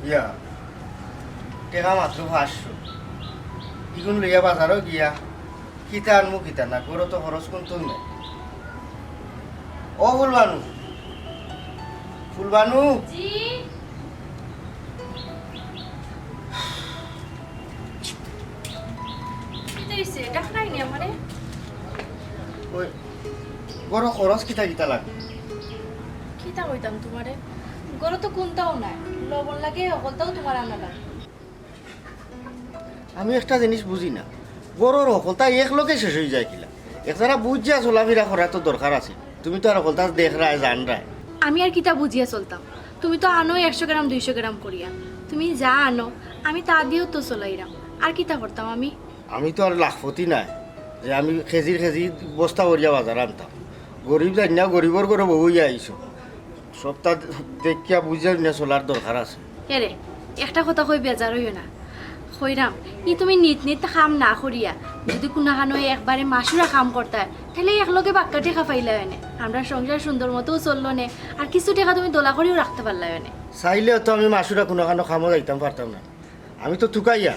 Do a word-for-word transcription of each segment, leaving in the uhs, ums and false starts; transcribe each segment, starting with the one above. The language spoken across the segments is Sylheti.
ইয়া, টেকা মাত্র পাঁচশো। ইগুন লইয়া বাজারো গিয়া কিতা আনমু কিতা না, ঘরো তো খরচ কুন্তাউ নাই। ও ফুলবানু, ফুলবানু। জি। কিতা অইছে? ডাকরায়নি আমারে? ওই, ঘরো খরচ কিতা কিতা লাগে? কিতা কইতাম তুমারে? ঘরো তো কুন্তাউ নাই। লবণ লাগে, হকলতাউ তুমার আনা লাগে। আমি একটা জিনিস বুঝি না, ঘরর হকলতা একলগে শেষ অইযায় কিলা? একজারা বুঝিয়া চলাফিরা করা তো দরকার আছে। তুমি তো আর হকলতা দেখরায়, জানরায়। আমি আর কিতা বুঝিয়া চলতাম? তুমি তো আনো একশো গ্রাম, দুইশো গ্রাম করিয়া। তুমি যা আনো, আমি তা দিয়াউ তো চলাইরাম। আর কিতা করতাম আমি? আমি তো আর লাখপতি নায় যে আমি কেজির কেজি বস্তা করিয়া বাজার আনতাম। গরিব জানি না, গরিবর ঘরো বউ অইয়া আইছো। সবতা দেখিয়া বুঝিয়া নিয়া চলার দরকার আছে। এরে, একটা কথা কই বেজার অইও না। কইরাম, ই তুমি নিত নিত কাম না করিয়া যুদি কুনাখানো একবারে মাসুরা কাম করতায়, তাইলে একলগে বাক্কা টেকা পাইলায় অনে। আমরার সংসার সুন্দর মতোউ চললো নে, আর কিছু টেকা তুমি দলা করিও রাখতে পারলায় অনে। চাইলেও তো আমি মাসুরা কুনাখানো কামো যাইতাম পারতাম না। আমি তো তুকাইয়া।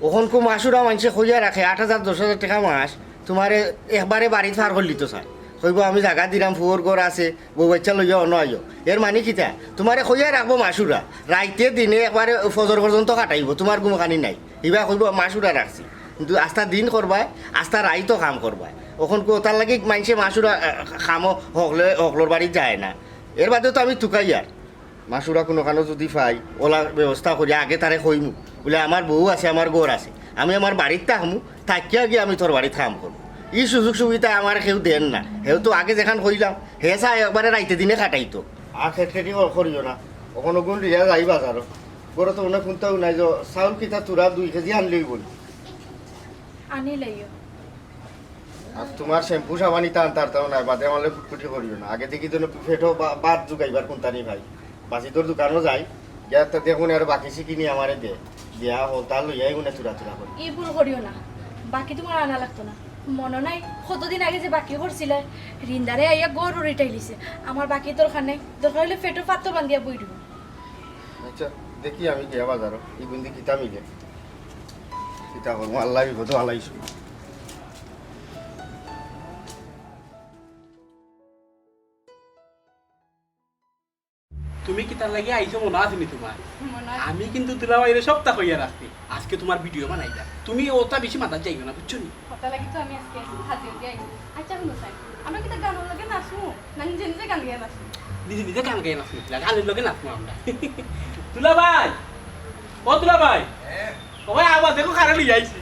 অখনকু মাসুরা মানষে কইয়া রাখে, আট হাজার, দশ হাজার টেকা মাস, তুমারে একবারে বাড়িত ফার করিলিতো চায়। কইবো, "আমি জাগা দিরাম, ফুয়র ঘর আছে, বউ বাইচ্চা লইয়া অনো আইও।" এর মানি কিতা? তুমারে কইয়া রাখবো মাসুরা, রাইতে দিনে একবারে ফজর পর্যন্ত খাটাইবো, তুমার ঘুমখানি নাই। ইবায় কইবো, "মাসুরা রাখছি।" কিন্তু আস্তা দিন করবায়, আস্তা রাইতও কাম করবায়। অখনকু অতার লাগি মানষে মাসুরা, আহ, কামো হকলে, হকলর বাড়িত যায় না। এর বাদেও তো আমি তুকাইয়ার। মাসুরা কুনুখানো যুদি পাই, অলা ব্যবস্থা করি আগে তারে কইমু, বুলে, "আমার বউ আছে, আমার ঘর আছে, আমি আমার বাড়িত থাকমু, থাকিয়া গিয়া আমি তোর বাড়িত কাম করমু।" ই সুযোগ সুবিধা আমারে কেউ দের না। হেউ তো আগে যেখান কইলাম, হে চায় একবারে রাইতে দিনে খাটাইতো। আর খেটখেটি কর-, করিও না, অখন অগুন লইয়া যাই বাজারো। ঘরো তো মনে কুন্তাউ নাই যে চাউল কিতা তুরা দুই কেজি আনলেউ অইবো। আনিলাইও। আর তুমার শ্যাম্পু সাবান ইতা আনতারতাও নাই, বাদে আমারে কুটকুটি করিও না। আগে দেখি যেন পেটো বা-, ভাত জুগাইবার কুন্তা নি ভাই। বাসিতর দোকানো যাই, গিয়া তা দেখমুনে আর বাকি সিকিনি আমারে দে। দিয়া হকলতা লইয়া ইগুনে তুরা তুরা করি। ই ভুল করিও না। বাকি তুমার আনা লাগতো না। মনো নাই, কতদিন আগে যে বাকি করছিলায়, রিন্দারে আইয়া ঘরো রিটাইলিছে। আমার বাকি দরকার নাই, দরকার অইলে পেটো পাত্ত বান্ধিয়া বই দিবো। আচ্ছা, দেখি আমি গিয়া বাজারো, ইগুন দি কিতা মিলে। কিতা করমু, আল্লায় বিপদো ফালাইছো। তুমি কিতার লাগি আইছো মনো আছে নি তুমার? মনো আছে। আমি কিন্তু দুলাভাইরে সবতা কইয়া রাখছি। আজকে তুমার ভিডিও বানাইবা। তুমি অতা বেশি মাথাত যাইও না, বুঝছো নি? অতার লাগি তো আমি আজকে হাজির দিয়া আইছি। আচ্ছা, হুনো চাই, আমরা কিতা গানর লগে নাচমু? না নিজে নিজে গান গাইয়া নাচমু? নিজে নিজে গান গাইয়া নাচমু, গানর লগে নাচমু আমরা। দুলাভাই, ও দুলাভাই, ও ভাই, আবার দেখো কারে লইয়া আইছি।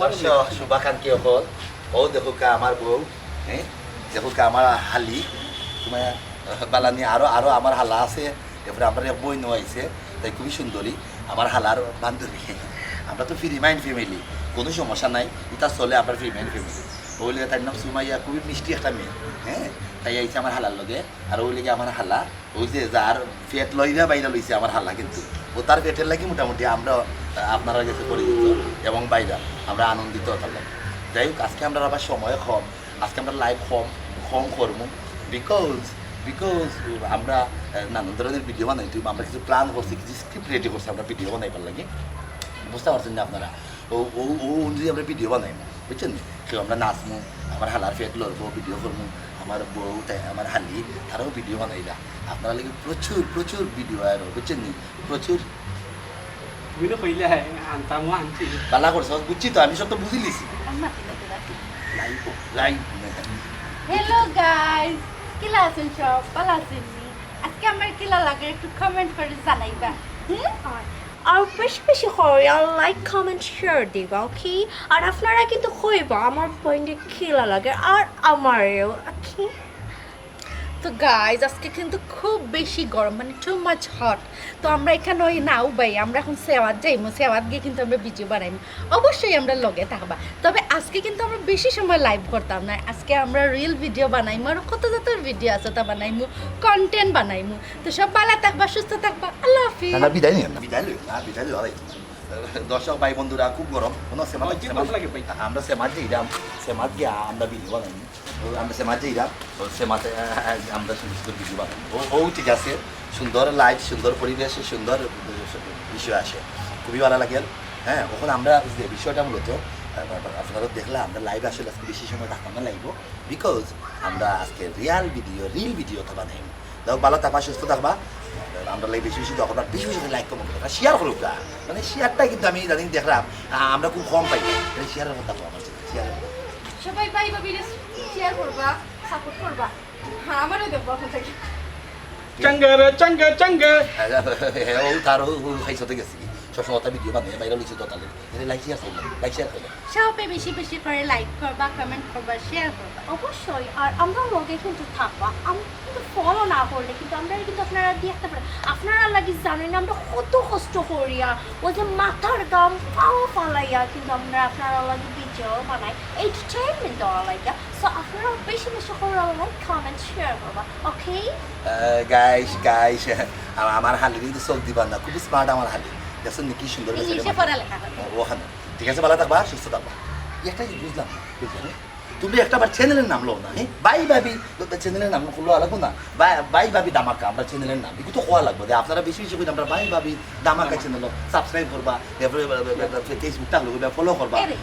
দর্শক, শুভাকাঙ্ক্ষী অকল, অউ দেখউক্কা আমার বউ, হ্যাঁ, দেখউক্কা আমার হালি, তুমার বালানি আরো, আরো আমার হালা আছে, এরপরে আমার এক বইনও আইছে, তাই খুবই সুন্দরী, আমার হালার বান্ধবী। আমরা তো ফ্রি মাইন্ড ফ্যামিলি, কুনু সমস্যা নাই, ইতা চলে আমরা ফ্রি মাইন্ড ফ্যামিলি। অউ লগে তাইর নাম সুমাইয়া, খুবই মিষ্টি একটা মেয়ে, হ্যাঁ, তাই আইছে আমার হালার লগে, আর অউ লগে আমার হালা, অউ যে যার পেট লইরা বাইরা লইছে আমার হালা, কিন্তু অউ তার পেটর লাগি মোটামুটি আমরা, আহ, আপনারার গেছে পরিচিত এবং বাইরা, আমরা আনন্দিত অতার লাগি। যাই হোক, আজকে আমরার আবার সময় কম, আজকে আমরা লাইভ কম, কম করমু, because, because আমরা, আহ, নানান ধরনের ভিডিও বানাইতে অইবো, আমরা কিছু প্ল্যান করছি, কিছু স্ক্রিপ্ট রেডি করছি আমরা ভিডিও বানাইবার লাগি, বুঝতা পারছইন নি আপনারা? অউ, অউ, অউ অনুযায়ী আমরা ভিডিও বানাইমু, বুঝছইন নি? কেউ আমরা নাচমু, আমার হালার পেট লড়বো, ভিডিও করমু, আমার বউ, তাই আমার হালি, তারাও ভিডিও বানাইরা। আপনারার লাগি প্রচুর, প্রচুর ভিডিও আইবো, বুঝছইন নি? প্রচুর। তুমি তো কইলে, হ্যাঁ, আনতাম, ও আনছি। বালা করছো, বুঝছি তো, আমি সব তো বুঝিলিছি। আম্মা, ঠিক আছে, রাখি। Live, live. Hello guys, কিলা আছইন সব? বালা আছইন নি? আজকে আমার কিলা লাগে একটু কমেন্ট করি জানাইবা। হুম? আর বেশি বেশি করি আর লাইক কমেন্ট শেয়ার দিবা, ওকে? আর আপনারা কিন্তু কইবা আমার বইনরে কিলা লাগে আর আমারেও, ওকে? তো গাইজ, আজকে কিন্তু খুব বেশি গরম, মানে টু মাচ হট। তো আমরা এখানো না উবাই, আমরা এখন সেওয়াত যাইমু, সেওয়াত গিয়া কিন্তু আমরা ভিডিও বানাইমু। অবশ্যই আমরার লগে থাকবা। তবে আজকে কিন্তু আমরা বেশি সময় লাইভ করতাম না, আজকে আমরা রিল ভিডিও বানাইমু, আর কত জাতর ভিডিও আছে তা বানাইমু, কন্টেন্ট বানাইমু। তো সব বালা থাকবা, সুস্থ থাকবা, আল্লাহ হাফিজ। না, না, বিদায় নিও না। বিদায় লইও না, বিদায় লইও, আরে। দর্শক ভাই বন্ধুরা, খুব গরম, কোনো সেমাত, আমার কি সেমাত, গরম লাগে ভাই? আমরা সেমাত যাইরাম, সেমাত গিয়া আমরা ভিডিও বানাইমু। আমরা সেমাতে যাইরাম, ও সেমাতে, আহ, আমরা সুন্দর সুন্দর ভিডিও বানাই। ও, ও ঠিক আছে, সুন্দর লাইট, সুন্দর পরিবেশ, সুন্দর বিষয় আসে, খুবই ভালা লাগের। হ্যাঁ, অখন আমরা যে বিষয়টা মূলত, আহ, আপনারা দেখলা, আমরা লাইভ আসলে আজকে বেশি সময় থাকতাম না লাইভও, বিকজ আমরা আজকে রিয়েল ভিডিও, রিল ভিডিও তো বানাই। যাই হোক, ভালা থাকবা, সুস্থ থাকবা, আমরা লাইভ বেশি বেশি দোয়া করবা, বেশি বেশি লাইক কমেন্ট করবা, শেয়ার করবা। মানে শেয়ারটা কিন্তু আমি ইদানিং দেখলাম, আহ, আমরা খুব কম পাই, মানে শেয়ারের কথা কম আছে, শেয়ারের কথা। সবাই ভাই ভাবিরে শেয়ার করবা, সাপোর্ট করবা। হ্যাঁ, আমারও দেখবো আপনার থেকে। চঙ্গে রে, চঙ্গে, চঙ্গে। হ্যাঁ, ও তার ও, ও খাইছতে গেছি। সবসময় তার ভিডিও বানাই, বাইরে লিখছে তো তাহলে। এটা লাইক শেয়ার করবেন, লাইক শেয়ার করবেন। সবাই বেশি বেশি করে লাইক করবা, কমেন্ট করবা, শেয়ার করবা। অবশ্যই, আর আমরার লগে কিন্তু থাকবা। আমরা কিন্তু ফলো না করলে কিন্তু আমরা কিন্তু আপনারা দেখতে পারেন। আপনারা লাগি জানেন আমরা কত কষ্ট করিয়া, ওই যে মাথার ঘাম পাও ফালাইয়া কিন্তু আমরা আপনারা লাগি ভিডিও বানাই, এন্টারটেইনমেন্ট দেওয়া লাগে। সো আপনারা বেশি বেশি করে লাইক, কমেন্ট, শেয়ার করবা, ওকে? গাইস, গাইস, আমার হালি কিন্তু চোখ দিবা না, খুব স্মার্ট আমার হালি। দেখছেন নি কি সুন্দর ইংলিশে পড়ালেখা করে। ওখানে। ঠিক আছে, ভালা থাকবা, সুস্থ থাকবা। একটা জিনিস বুঝলাম না, বুঝলেন? তুমি একটা আবার চ্যানেলের নাম লও না, হ্যাঁ? ভাই ভাবি চ্যানেলের নাম খুললো আলাদা না। ভাই, ভাই ভাবি ধামাকা, আমরা চ্যানেলের নাম। এগুলো তো কওয়া লাগবে যে আপনারা বেশি বেশি করে আমরা ভাই ভাবি ধামাকা চ্যানেল সাবস্ক্রাইব করবা, এরপরে, এ, এ, এ, Facebook থাকলে ফলো করবা, এরে,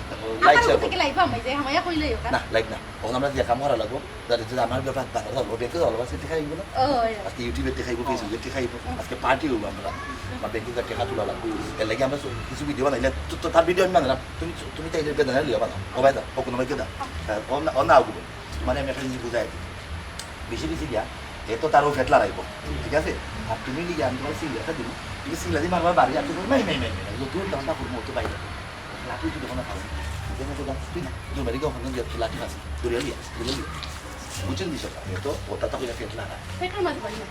লাইক আমার শেয়ার উপর করবা। থেকে লাইভ আমি যে হামাইয়া কইলেই হোক, না, লাইভ না। অখন আমরা যে কাম করা লাগবো, যাতে যদি আমার ব্যাপার বাজার হলো, ব্যাংকে হলো, আজকে টেকা আইবো না? ও, ওই। আজকে YouTube-এ টেকা আইবো, Facebook-এ টেকা আইবো, আজকে পার্টি হইবো আমরা। আমার ব্যাংকে টেকা তোলা লাগবো। এর লাগি আমরা সব কিছু ভিডিও বানাইলে তো, তো তার ভিডিও আমি বানালাম। তুমি, তুমি তাই বেদনা লিও বানাও। ও ভাই দাও, ও কোনো ভাই দাও। হ্যাঁ, ও না, ও না, ও মানে আমি একটা জিনিস বুঝাই দিই। বেশি বেশি দিয়া, এ তো তারও ফেট লড়াইবো, ঠিক আছে? আর তুমি লিগে আমি তোমার সিঙ্গেলটা দিবো। তুমি সিঙ্গেল দিয়ে মারবার বাড়ি, আর তুমি মাই, মাই, মাই, মাই, মাই, যত দামটা করবো, অত বাইরে। লাঠি উঠে যখন খাসি, বুঝে না তো গাছ তুই না, দৌড়ারি গো, ওখানে গিয়ে লাঠি খাসি, দৌড়ে লিয়া, দৌড়ে লিয়া। বুঝছেন বিষয়টা? এ তো ওটা তো হইলে ফেট লাগা। পেটের মাঝে বাড়ি না।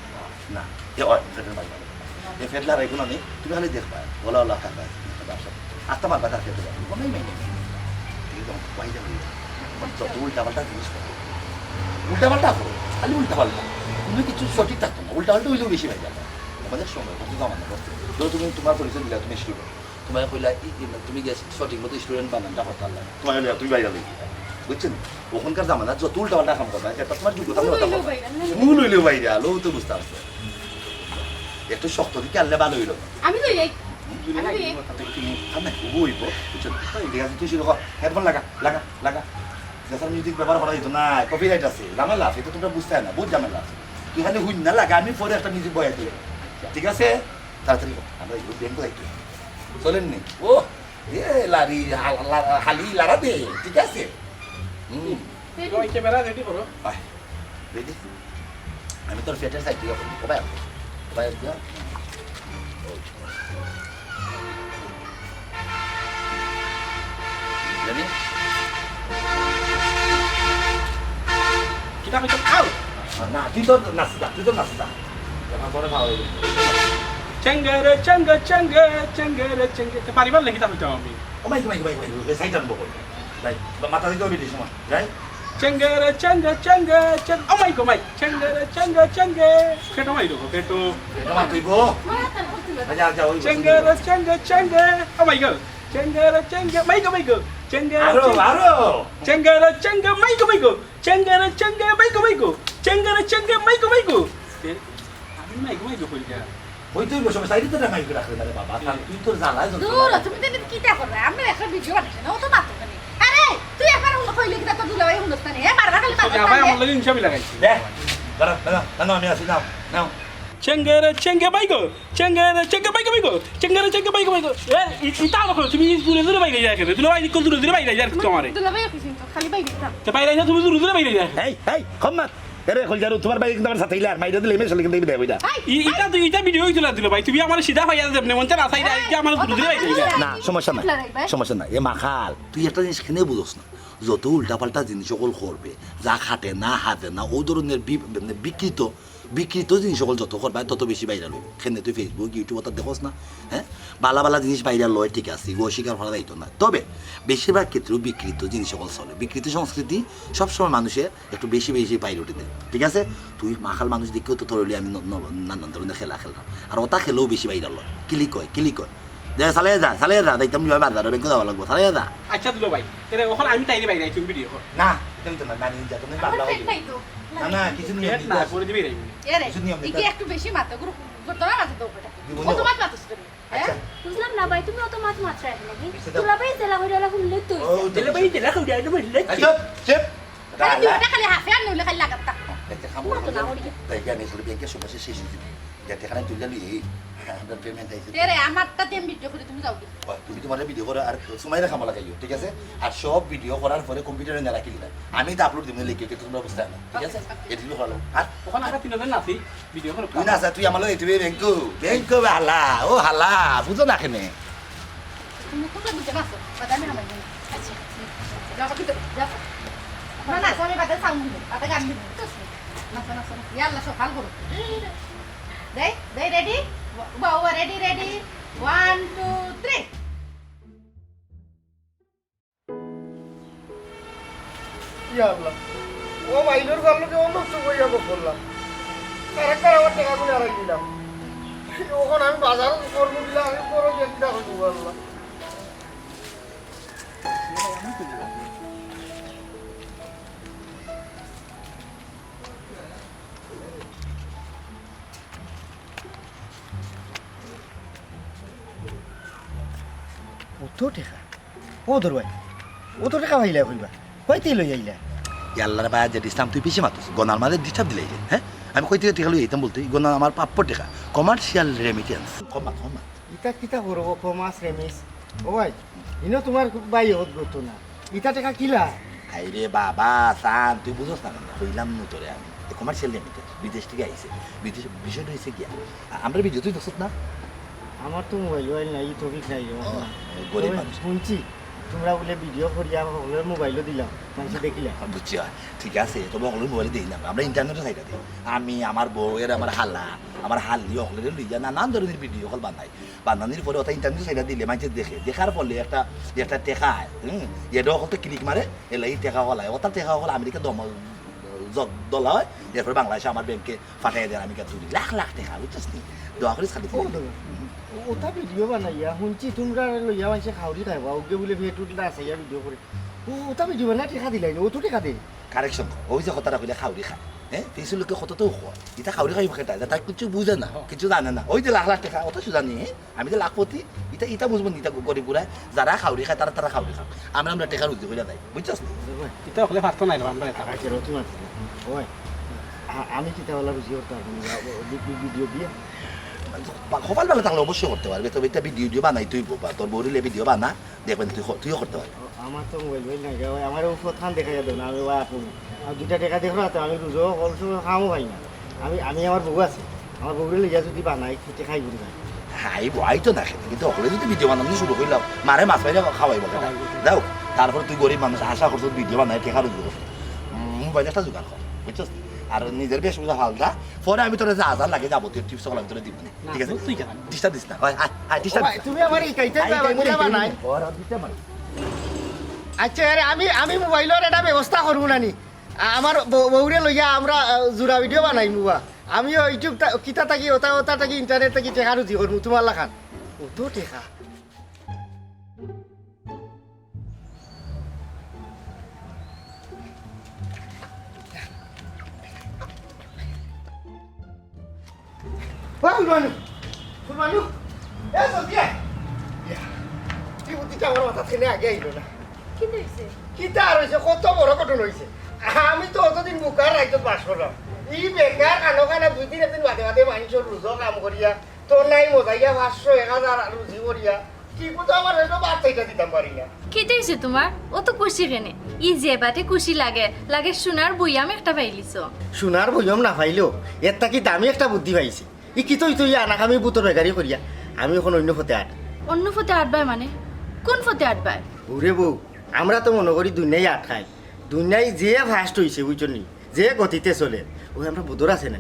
না, এ ওই ফেটের মাঝে বাড়ি। এ ফেট লাগা এগুলো নেই, তুমি খালি দেখবা, ওলা ওলা খাবা, ব্যবসা। আস্তে মারবা তার ফেটে যাবে। কোনো নেই, নেই, নেই। এই যখন কয় যাবে, যত উল্টা পাল্টা জিনিস করো, উল্টা পাল্টা করো, খালি উল্টা পাল্টা। কোনো কিছু সঠিক থাকতো না, উল্টা পাল্টা হইলেও বেশি হয়ে যাবে। আমাদের সময়, কত জামানা করতে। ধরো তুমি তোমার পরিচয় দিলা, তুমি স্টুডেন্ট। তোমায় কইলা, ই, ই, তুমি গিয়া সঠিক মতো স্টুডেন্ট বানানটা করতে পারলা না। তোমায় কইলা, তুমি বাইরে লই গেলা। বুঝছেন? ওখানকার জামানা যত উল্টাপাল্টা কাম করবা, এটা তোমার যোগ্যতা ভুল মতো হইলেও করবা। বাইরে, না, না। ভুল হইলেও বাইরে, আলো তো বুঝতে পারছো। একটু শক্ত দিকে আনলে ভালো হইলো। আমি লই যাই। হুম? আমি লই যাই। তাতে একটু মুখ খান না, হুবু হইবো, বুঝছো? ঠিক আছে, তুই শুরু কর। হেডফোন লাগা, লাগা, লাগা। যেসব মিউজিক ব্যবহার করা হইতো না, কপিরাইট আছে, ঝামেলা আছে, এটা তোমরা বুঝতে হয় না, বহুত ঝামেলা আছে। তুই খালি হুইন না লাগা, আমি পরে একটা মিউজিক বয়া দিই। ঠিক আছে? তাড়াতাড়ি কর, আমরা একটু ব্যাংক যাইতে হবে। চলেন নি? ও, এ, লারি, হা-, লা-, হালি লারা দে, ঠিক আছে? হুম। ওই ক্যামেরা রেডি করো। আয়, রেডি? আমি তোর ফেটের সাইড দিয়ে করবো। কোথায়? কোথায় যা? রেডি? কিতা কইছো? আউ! না, তুই তো নাচতা, তুই তো নাচতা। এখন পরে খাওয়া হইবে। চেঙ্গে রে চেঙ্গে, চেঙ্গে, চেঙ্গে রে চেঙ্গে। তে পারিবার লাগি তা কইতাম আমি। ও মাই, মাই, মাই, মাই, মাই, সাইড আনবো কই? ভাই, বা মাথা দিতে হবে এই সময়, রাইট? চেঙ্গে রে চেঙ্গে, চেঙ্গে, চেঙ্গে। ও মাই গো মাই। চেঙ্গে রে চেঙ্গে, চেঙ্গে। পেটো মাই গো, পেটো। এটা মাত্রই গো। আচ্ছা, আচ্ছা, ওই চেঙ্গে রে চেঙ্গে, চেঙ্গে। ও মাই গো। চেঙ্গে রে চেঙ্গে, মাই গো, মাই গো। চেঙ্গে রে আরো, চেঙ্গে। আরো। চেঙ্গে রে চেঙ্গে, মাই গো, মাই গো। চেঙ্গে রে চেঙ্গে, মাই গো, মাই গো। চেঙ্গে রে চেঙ্গে, মাই গো, মাই গো। এ, আমি মাই গো, মাই গো কই যা? ওই তুই বসে বসে, সাইডে তো না মাইক রাখলে না রে বাবা। হুম। তুই তোর জ্বালায় যত দূর, জ্বালা। তুমি তো কিতা করবে? আমরা একটা ভিডিও বানাইছি না, ও তো মাতো খালি। আরে, তুই একবার হুনো কইলে কিতা তোর দুলাভাই হুনস না রে? এ, বারবার খালি মাতো তো জামাই খালি। আমার লগে ইনসাফি লাগাইছে। দে, দাঁড়া, দাঁড়া, দাঁড়া, আমি আসি, নাও, নাও। চেঙ্গে রে চেঙ্গে, মাই গো। চেঙ্গে রে চেঙ্গে, মাই গো, মাই গো। চেঙ্গে রে চেঙ্গে, মাই গো, মাই গো। এ, ই-, ইতা হলো, তুমি দূরে দূরে বাইরে যাও কেনে? দুলাভাই, কোন দূরে দূরে বাইরে যাও তোমারে? দুলাভাই, আপনি কিন্তু খালি বাইরে যান। তো বাইরে যাও, তুমি দূরে দূরে বাইরে যাও। এই, এই, কম মাত। এরে, কইল যারু, তোমার বাইরে কিন্তু আমার সাথে ইলা, আর মাইরে দিলে মেশালে কিন্তু এই বিদায় হইলা। এই, ই-, ইটা তো, ইটা ভিডিও হইতো না, দুলাভাই। তুমি আমার সিধা ভাইয়া দেব না, মন চায় না, সাইডে আইতে আমার দূরে দূরে বাইরে যাও। না, সমস্যা নাই। সমস্যা নাই। এ মাখাল, তুই একটা জিনিস কেনে বুঝোস না? যত উল্টাপাল্টা জিনিস সকল করবে, যা খাটে না, হাতে না, ও ধরনের বি-, মানে বিকৃত বিকৃত জিনিস সকল যত করবা, তত বেশি ভাইরাল হইব। কেনে তুই Facebook, YouTube অতা দেখোস না? হ্যাঁ, বালা বালা জিনিস ভাইরাল হয়, ঠিক আছে, ইগু অস্বীকার করা যাইতো না। তবে বেশিরভাগ ক্ষেত্রেও বিকৃত জিনিস সকল চলে। বিকৃত সংস্কৃতি সবসময় মানুষের একটু বেশি বেশি প্রায়োরিটি দেয়, ঠিক আছে? তুই মাখাল মানুষ দেখিও তো তোর হইলে আমি ন-, ন-, নানান ধরনের খেলা খেললাম। আর অতা খেলেও বেশি ভাইরাল হয়। ক্লিক হয়, ক্লিক হয়। দে, চালিয়ে যা, চালিয়ে যা, দেখতাম কিভাবে বাজারে বেগুন দেওয়া লাগবো, চালিয়ে যা। আচ্ছা, দুলাভাই, তাহলে এখন আমি তাইরে বাইরে আইছি, ভিডিও কর। না, তুমি তো না, নানি যা, তুমি আমার বাংলা friend হইবে। নাই তো। না, না, কিছু নিয়ম নীতি না, আছে। পরে দিবি রে। এ রে, কিছু নিয়ম নীতি ইকে আছে। একটু বেশি মাতে, গুরু, গুরু, তোরা মাতে তো বেটা। জীবনে অত মাত মাতিস কেন? হ্যাঁ? আচ্ছা। বুঝলাম না ভাই, তুমি অত মাত মাতরা কেনে? বুঝতে দাও। দুলাভাই জেলা হইলে হুনলে তুই। ও, তো দুলাভাই জেলা হইলে হুনলে তুই। এই চুপ, চুপ। খালি তুই ওটা খালি হাফে আর নইলে খালি লাগাত থাক। এই যে খামো না তো না, খামো। ওর কি? তাই জানি আসলে ব্যাংকের সময় শেষ হয়ে যাবে। যাতে এখানে তুলে নিয়ে আমরা payment আইছে। এ রে, আমারটা দিয়ে video করে তুমি যাও কি? ও, তুমি তোমার video করো আর সুমাইরা খামো লাগাইও, ঠিক আছে? আর সব video করার পরে computer-এ না রাখিলে না। আমি তো upload দিমু লিখে, তোমরা বুঝতে না, ঠিক আছে? Okay, okay। Edit করালো। আর ওখানে আমরা তিনজন নাচি, video করো। তুই না যা, তুই আমার লগে YouTube-এ ব্যাংকো, ব্যাংকো হালা, ও হালা, বুঝো না কেনে? তুমি কোনটা বুঝে নাচো? বাদামি হামাই দিন। আচ্ছা, যাও, যাও। না, না, আমি বাদে sound দিব, বাদে গান দিব। নাচো, নাচো, নাচো। ইয়া আল্লাহ, সকাল করো। দেই, দেই, ready? বাবা, ready, ready? One, two, three. ইয়া আল্লাহ, ও মাইনর ঘর লোকে অন্য কিছু কইয়া গো করলাম। কারেক্ট আমার টাকা গুলো আড়াই দিলাম। এখন আমি বাজারও করবো দিলাম, আমি বড় গিয়ে দিলাম হইব আল্লাহ। অত টেকা? ও দরবাই, অত টেকা পাইলা কইবা? কইতে লই আইলা? ইয়াল্লার বায়া যে ইসলাম তুই পিছে মাতুস, গনার মাঝে disturb দিলে যে, হ্যাঁ? আমি কইতে টেকা লই আইতাম বলতে, গনা আমার প্রাপ্য টেকা, commercial remittance। কম মাত, কম মাত। ইতা কিতা করবো, commerce remittance? ও ভাই, ইনো তোমার ভাই হত গত না। ইতা টেকা কিলা? আইরে বাবা, সান, তুই বুঝছ না কেন? কইলাম নু তোরে আমি। এ commercial remittance, বিদেশ থেকে আইছে। বিদেশ, বিষয়টা হইছে গিয়া, আ-, আমরা video তুই দেখছত না? আমার তো মোবাইল ওয়াইল নাই, ই টপিক নাই রে, ও, বাবা। গরিব তবে মানুষ। শুনছি, তোমরা বলে ভিডিও করিয়া হকলর মোবাইলও দিলাম, মানুষে দেখিলা। বুঝছি, হয়। ঠিক আছে, তবে হকলর মোবাইলে দেই না। আমরা ইন্টারনেটে চাইটা দিই। আমি, আমার বউ, এর আমার হালা, আমার হালি, হকলরে লইয়া নানান ধরনের ভিডিও কল বানাই। বানানির পরে ওটা ইন্টারনেটে চাইটা দিলে মানুষে দেখে। দেখার ফলে একটা, একটা টেকা আয়, হুম, এটা হকল তো ক্লিক মারে, এর লাগি টেকা কল আয়। ওটা টেকা কল আমেরিকা দম-, জ-, দলা হয়, এরপরে বাংলাদেশে আমার ব্যাংকে পাঠাইয়া দেয়, আমি তুলি লাখ লাখ টেকা, বুঝছস নি? দোয়া করিস খালি ও তুই। দাদা, ও-, ওটা ভিডিও বানাইয়া, শুনছি তোমরা লইয়া মানষে খাউরি খাইবা, ওকে বলে ভেট উঠলে আসাইয়া ভিডিও করে। ও, ওটা ভিডিও বানাইয়া টেকা দিলাই না, ও তো টেকা দে। কারেকশন কর, ওই যে কথাটা কইলে খাউরি খায়, হ্যাঁ? কিছু লোকে কত তো কয়, ইটা খাউরি খাইব খেটা, ইটা তার কিছু বুঝে না, কিছু জানে না। ওই যে লাখ লাখ টেকা, অত সুজা নেই, হ্যাঁ? আমি তো লাখপতি, ইটা, ইটা বুঝবো না, ইটা গরিব গুড়ায়, যারা খাউরি খায়, তারা, তারা খাউরি খায়। আমরা, আমরা টেকা রুজি করে যাই, বুঝছস নি? ইটা হকলে পারতো নায় রে, আমরা ইটা। আচ্ছা, রকি মারছি না। ওই, আ-, আমি কিতা ওলা রুজি করতে পারবো না, ও, বি-, বি-, ভিডিও দিয়া। বা-, কপাল ভালা থাকলে অবশ্যই করতে পারবে, তবে ইটা ভিডিও, ভিডিও বানাইতে অইবো, বা তোর বউরে লইয়া ভিডিও বানা, দেখবেন তুই ক-, তুইও করতে পারবি। ও, আমার তো মোবাইল, মোবাইল নাই, ওই আমার ও ফোন খান দেখা যাবে না, আমি ওয়া করবো। আর দুইটা টেকা দেখো না তো, আমি রুজো অল সময় খামও পাই না। আমি, আমি আমার বউ আছে, আমার বউরে লইয়া যদি বানাই, খেতে খাই ঘুরি খাই। হাই, বউ আইতো না খেতে, কিন্তু হকলে যদি ভিডিও বানানো শুরু করলাম, মারে মাছ মাইরা খাওয়াইবো কেনে? যাও, তারপরে তুই গরিব মানুষ, আশা করছো ভিডিও বানাই, টেকা রুজি করছো। উম, মোবাইল একটা জোগাড় কর, বুঝছস? আর নিজের বেশ বুঝা ফালতা, পরে আমি তোরা যা যা লাগে যাবতীয় টিপস সকল আমি তোরা দিব না, না, ঠিক আছে? তুই যা। ডিস্টার্ব দিস না, হয়, আয়, আয়, ডিস্টার্ব দিস না। তুমি আমার এই কাইতে আয়, এই কাইতে বানাই। ওর আর দিতে পারে। আচ্ছা, আরে আমি, আমি মোবাইলর একটা ব্যবস্থা করবো না নি। আ-, আমার বউ-, বউরে লইয়া আমরা, আ, জুড়া ভিডিও বানাইমু বা। আমিও YouTube তা-, কিতা থাকি, ওটা, ওটা থাকি, ইন্টারনেট থাকি টেকা রুজি করমু, তোমার লাখান। অত টেকা। ও ফুলবানু, ফুলবানু, এ জলদি আয়। ইয়া, এই বুদ্ধিটা আমার মাথা থেকে আগে আইলো না। কিতা হইছে? কিতা আর হইছে? কত বড় ঘটনা হইছে। আমি তো অতদিন বুকার রাইত বাস করলাম। ই বেকার কানো কানা দুই দিন একদিন বাদে বাদে মানুষের রুজো কাম করিয়া, তোর নাই মজাইয়া পাঁচশো, এক হাজার রুজি করিয়া, ঠিক মতো আমার হয়তো ভাত চাইটা দিতাম পারি না। কিতা হইছে তোমার? অত খুশি কেনে? ই যে বাটে খুশি লাগে, লাগে সোনার বইয়াম একটা পাইলিছো। সোনার বইয়াম না পাইলেও, এর থাকি দামি একটা বুদ্ধি পাইছি। ই কিতা হইতো ই আনাকামি বুতর বেগারি করিয়া, আমি এখন অন্য পথে আট। অন্য পথে আটবায় মানে? কোন পথে আটবায়? ওরে বউ, আমরা তো মনে করি দুনিয়ায় আটকাই। দুনিয়ায় যে ফাস্ট হইছে, বুঝছো নি? যে গতিতে চলে, ওই আমরা বদর আছে না?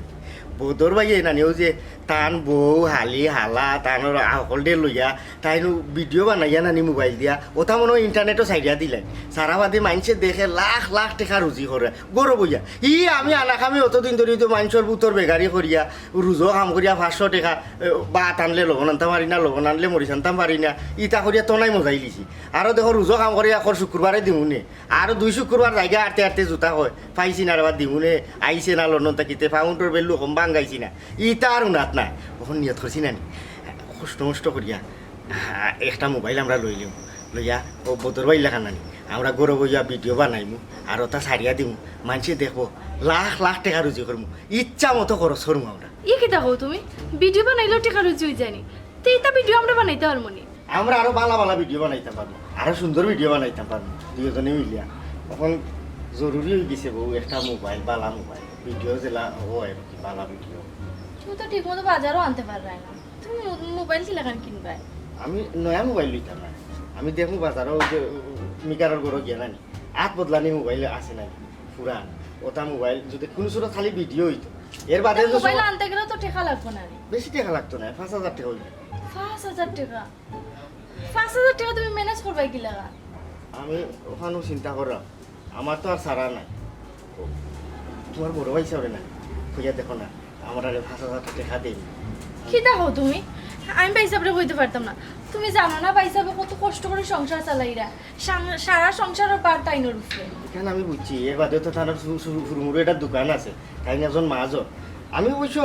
বদর ভাইয়ে নানি, অউ যে তান বউ, হালি, হালা, তান হকলরে লইয়া, তাইন ভিডিও বানাইয়া নানি মোবাইল দিয়া, ওটা মনো অয় ইন্টারনেটো ছাড়িয়া দিলাইন। সারা বাদে মাইনষে দেখে লাখ লাখ টেকা রুজি করে, ঘরো বইয়া। ই আমি আনা কামে অতদিন ধরি তো মাইনষর পুতর বেগারি করিয়া, রুজো কাম করিয়া পাঁচশো টেকা, এ, ভাত আনলে লবণ আনতাম পারি না, লবণ আনলে মরিচ আনতাম পারি না, ইতা করিয়া তো নাই মজাই লিছি। আরো দেখো, রুজো কাম করিয়া অখন শুক্রবারে দিমুনে, আরো দুই শুক্রবার যাইগা আটতে আটতে জুতা কয়, পাইছি না রে বা দিমুনে, আইছে না লন্ডন থাকি, তে পাউন্ডর ভ্যালু কম ভাঙ্গাইছি না, ইতা আর উনাত নাই। অখন নিয়ত করছি না নি, কষ্ট মষ্ট করিয়া, আহ, একটা মোবাইল আমরা লইলিমু, লইয়া অউ বদর ভাইর লাখান নানি, আমরা ঘরো বইয়া ভিডিও বানাইমু, আর ওটা ছাড়িয়া দিমু, মাইনষে দেখবো, লাখ লাখ টেকা রুজি করমু, ইচ্ছা মতো খরচ করমু আমরা। ই কিতা কও তুমি? ভিডিও বানাইলেও টেকা রুজি অই যায়নি? তে ইতা ভিডিও আমরা বানাইতাম পারমু নি? আমরা আরো ভালা ভালা ভিডিও বানাইতাম পারমু, আরো সুন্দর ভিডিও বানাইতাম পারমু, দুইজনে মিলিয়া। অখন জরুরি অই গেছে বউ, একটা মোবাইল, ভালা মোবাইল, ভিডিও যেলা অয় আর কি, ভালা ভিডিও। তুমি তো ঠিক মতো বাজারও আনতে পাররায় না, তুমি মো-, মোবাইল কিলাখান কিনবায়? আমি নয়া মোবাইল লইতাম না, আমি দেখমু বাজারো অউ যে মিকারর ঘরো গিয়া নানি, আত বদলানি মোবাইল আছে নানি, পুরান, ওটা মোবাইল যদি কুনু সুরত খালি ভিডিও অইতো, এর বাদে তো মোবাইল সব আনতে গেলেও তো টেকা লাগবো না নি? বেশি টেকা লাগতো না, পাঁচ হাজার টেকা অইবো। পাঁচ হাজার টেকা? পাঁচ হাজার টেকা তুমি ম্যানেজ করবায় কিলাখান? আমি অখানও চিন্তা কররাম, আমার তো আর ছাড়া নাই। তুমার বড় ভাই হিসাবে না, কইয়া দেখো না, আমারে পাঁচ হাজার টেকা দেইন। কিতা কও তুমি? আমি ভাইসাবরে কইতে পারতাম না। তুমি জানো না ভাইসাবে কত কষ্ট করি সংসার চালাইরা? সাং-, সারা সংসারর ভার তাইনর উপরে। ইখান আমি বুঝছি, এর বাদে তো তান সু-, সু-, হুরুমুরু একটা দোকান আছে, তাইন একজন মাহাজন। আমি অবশ্য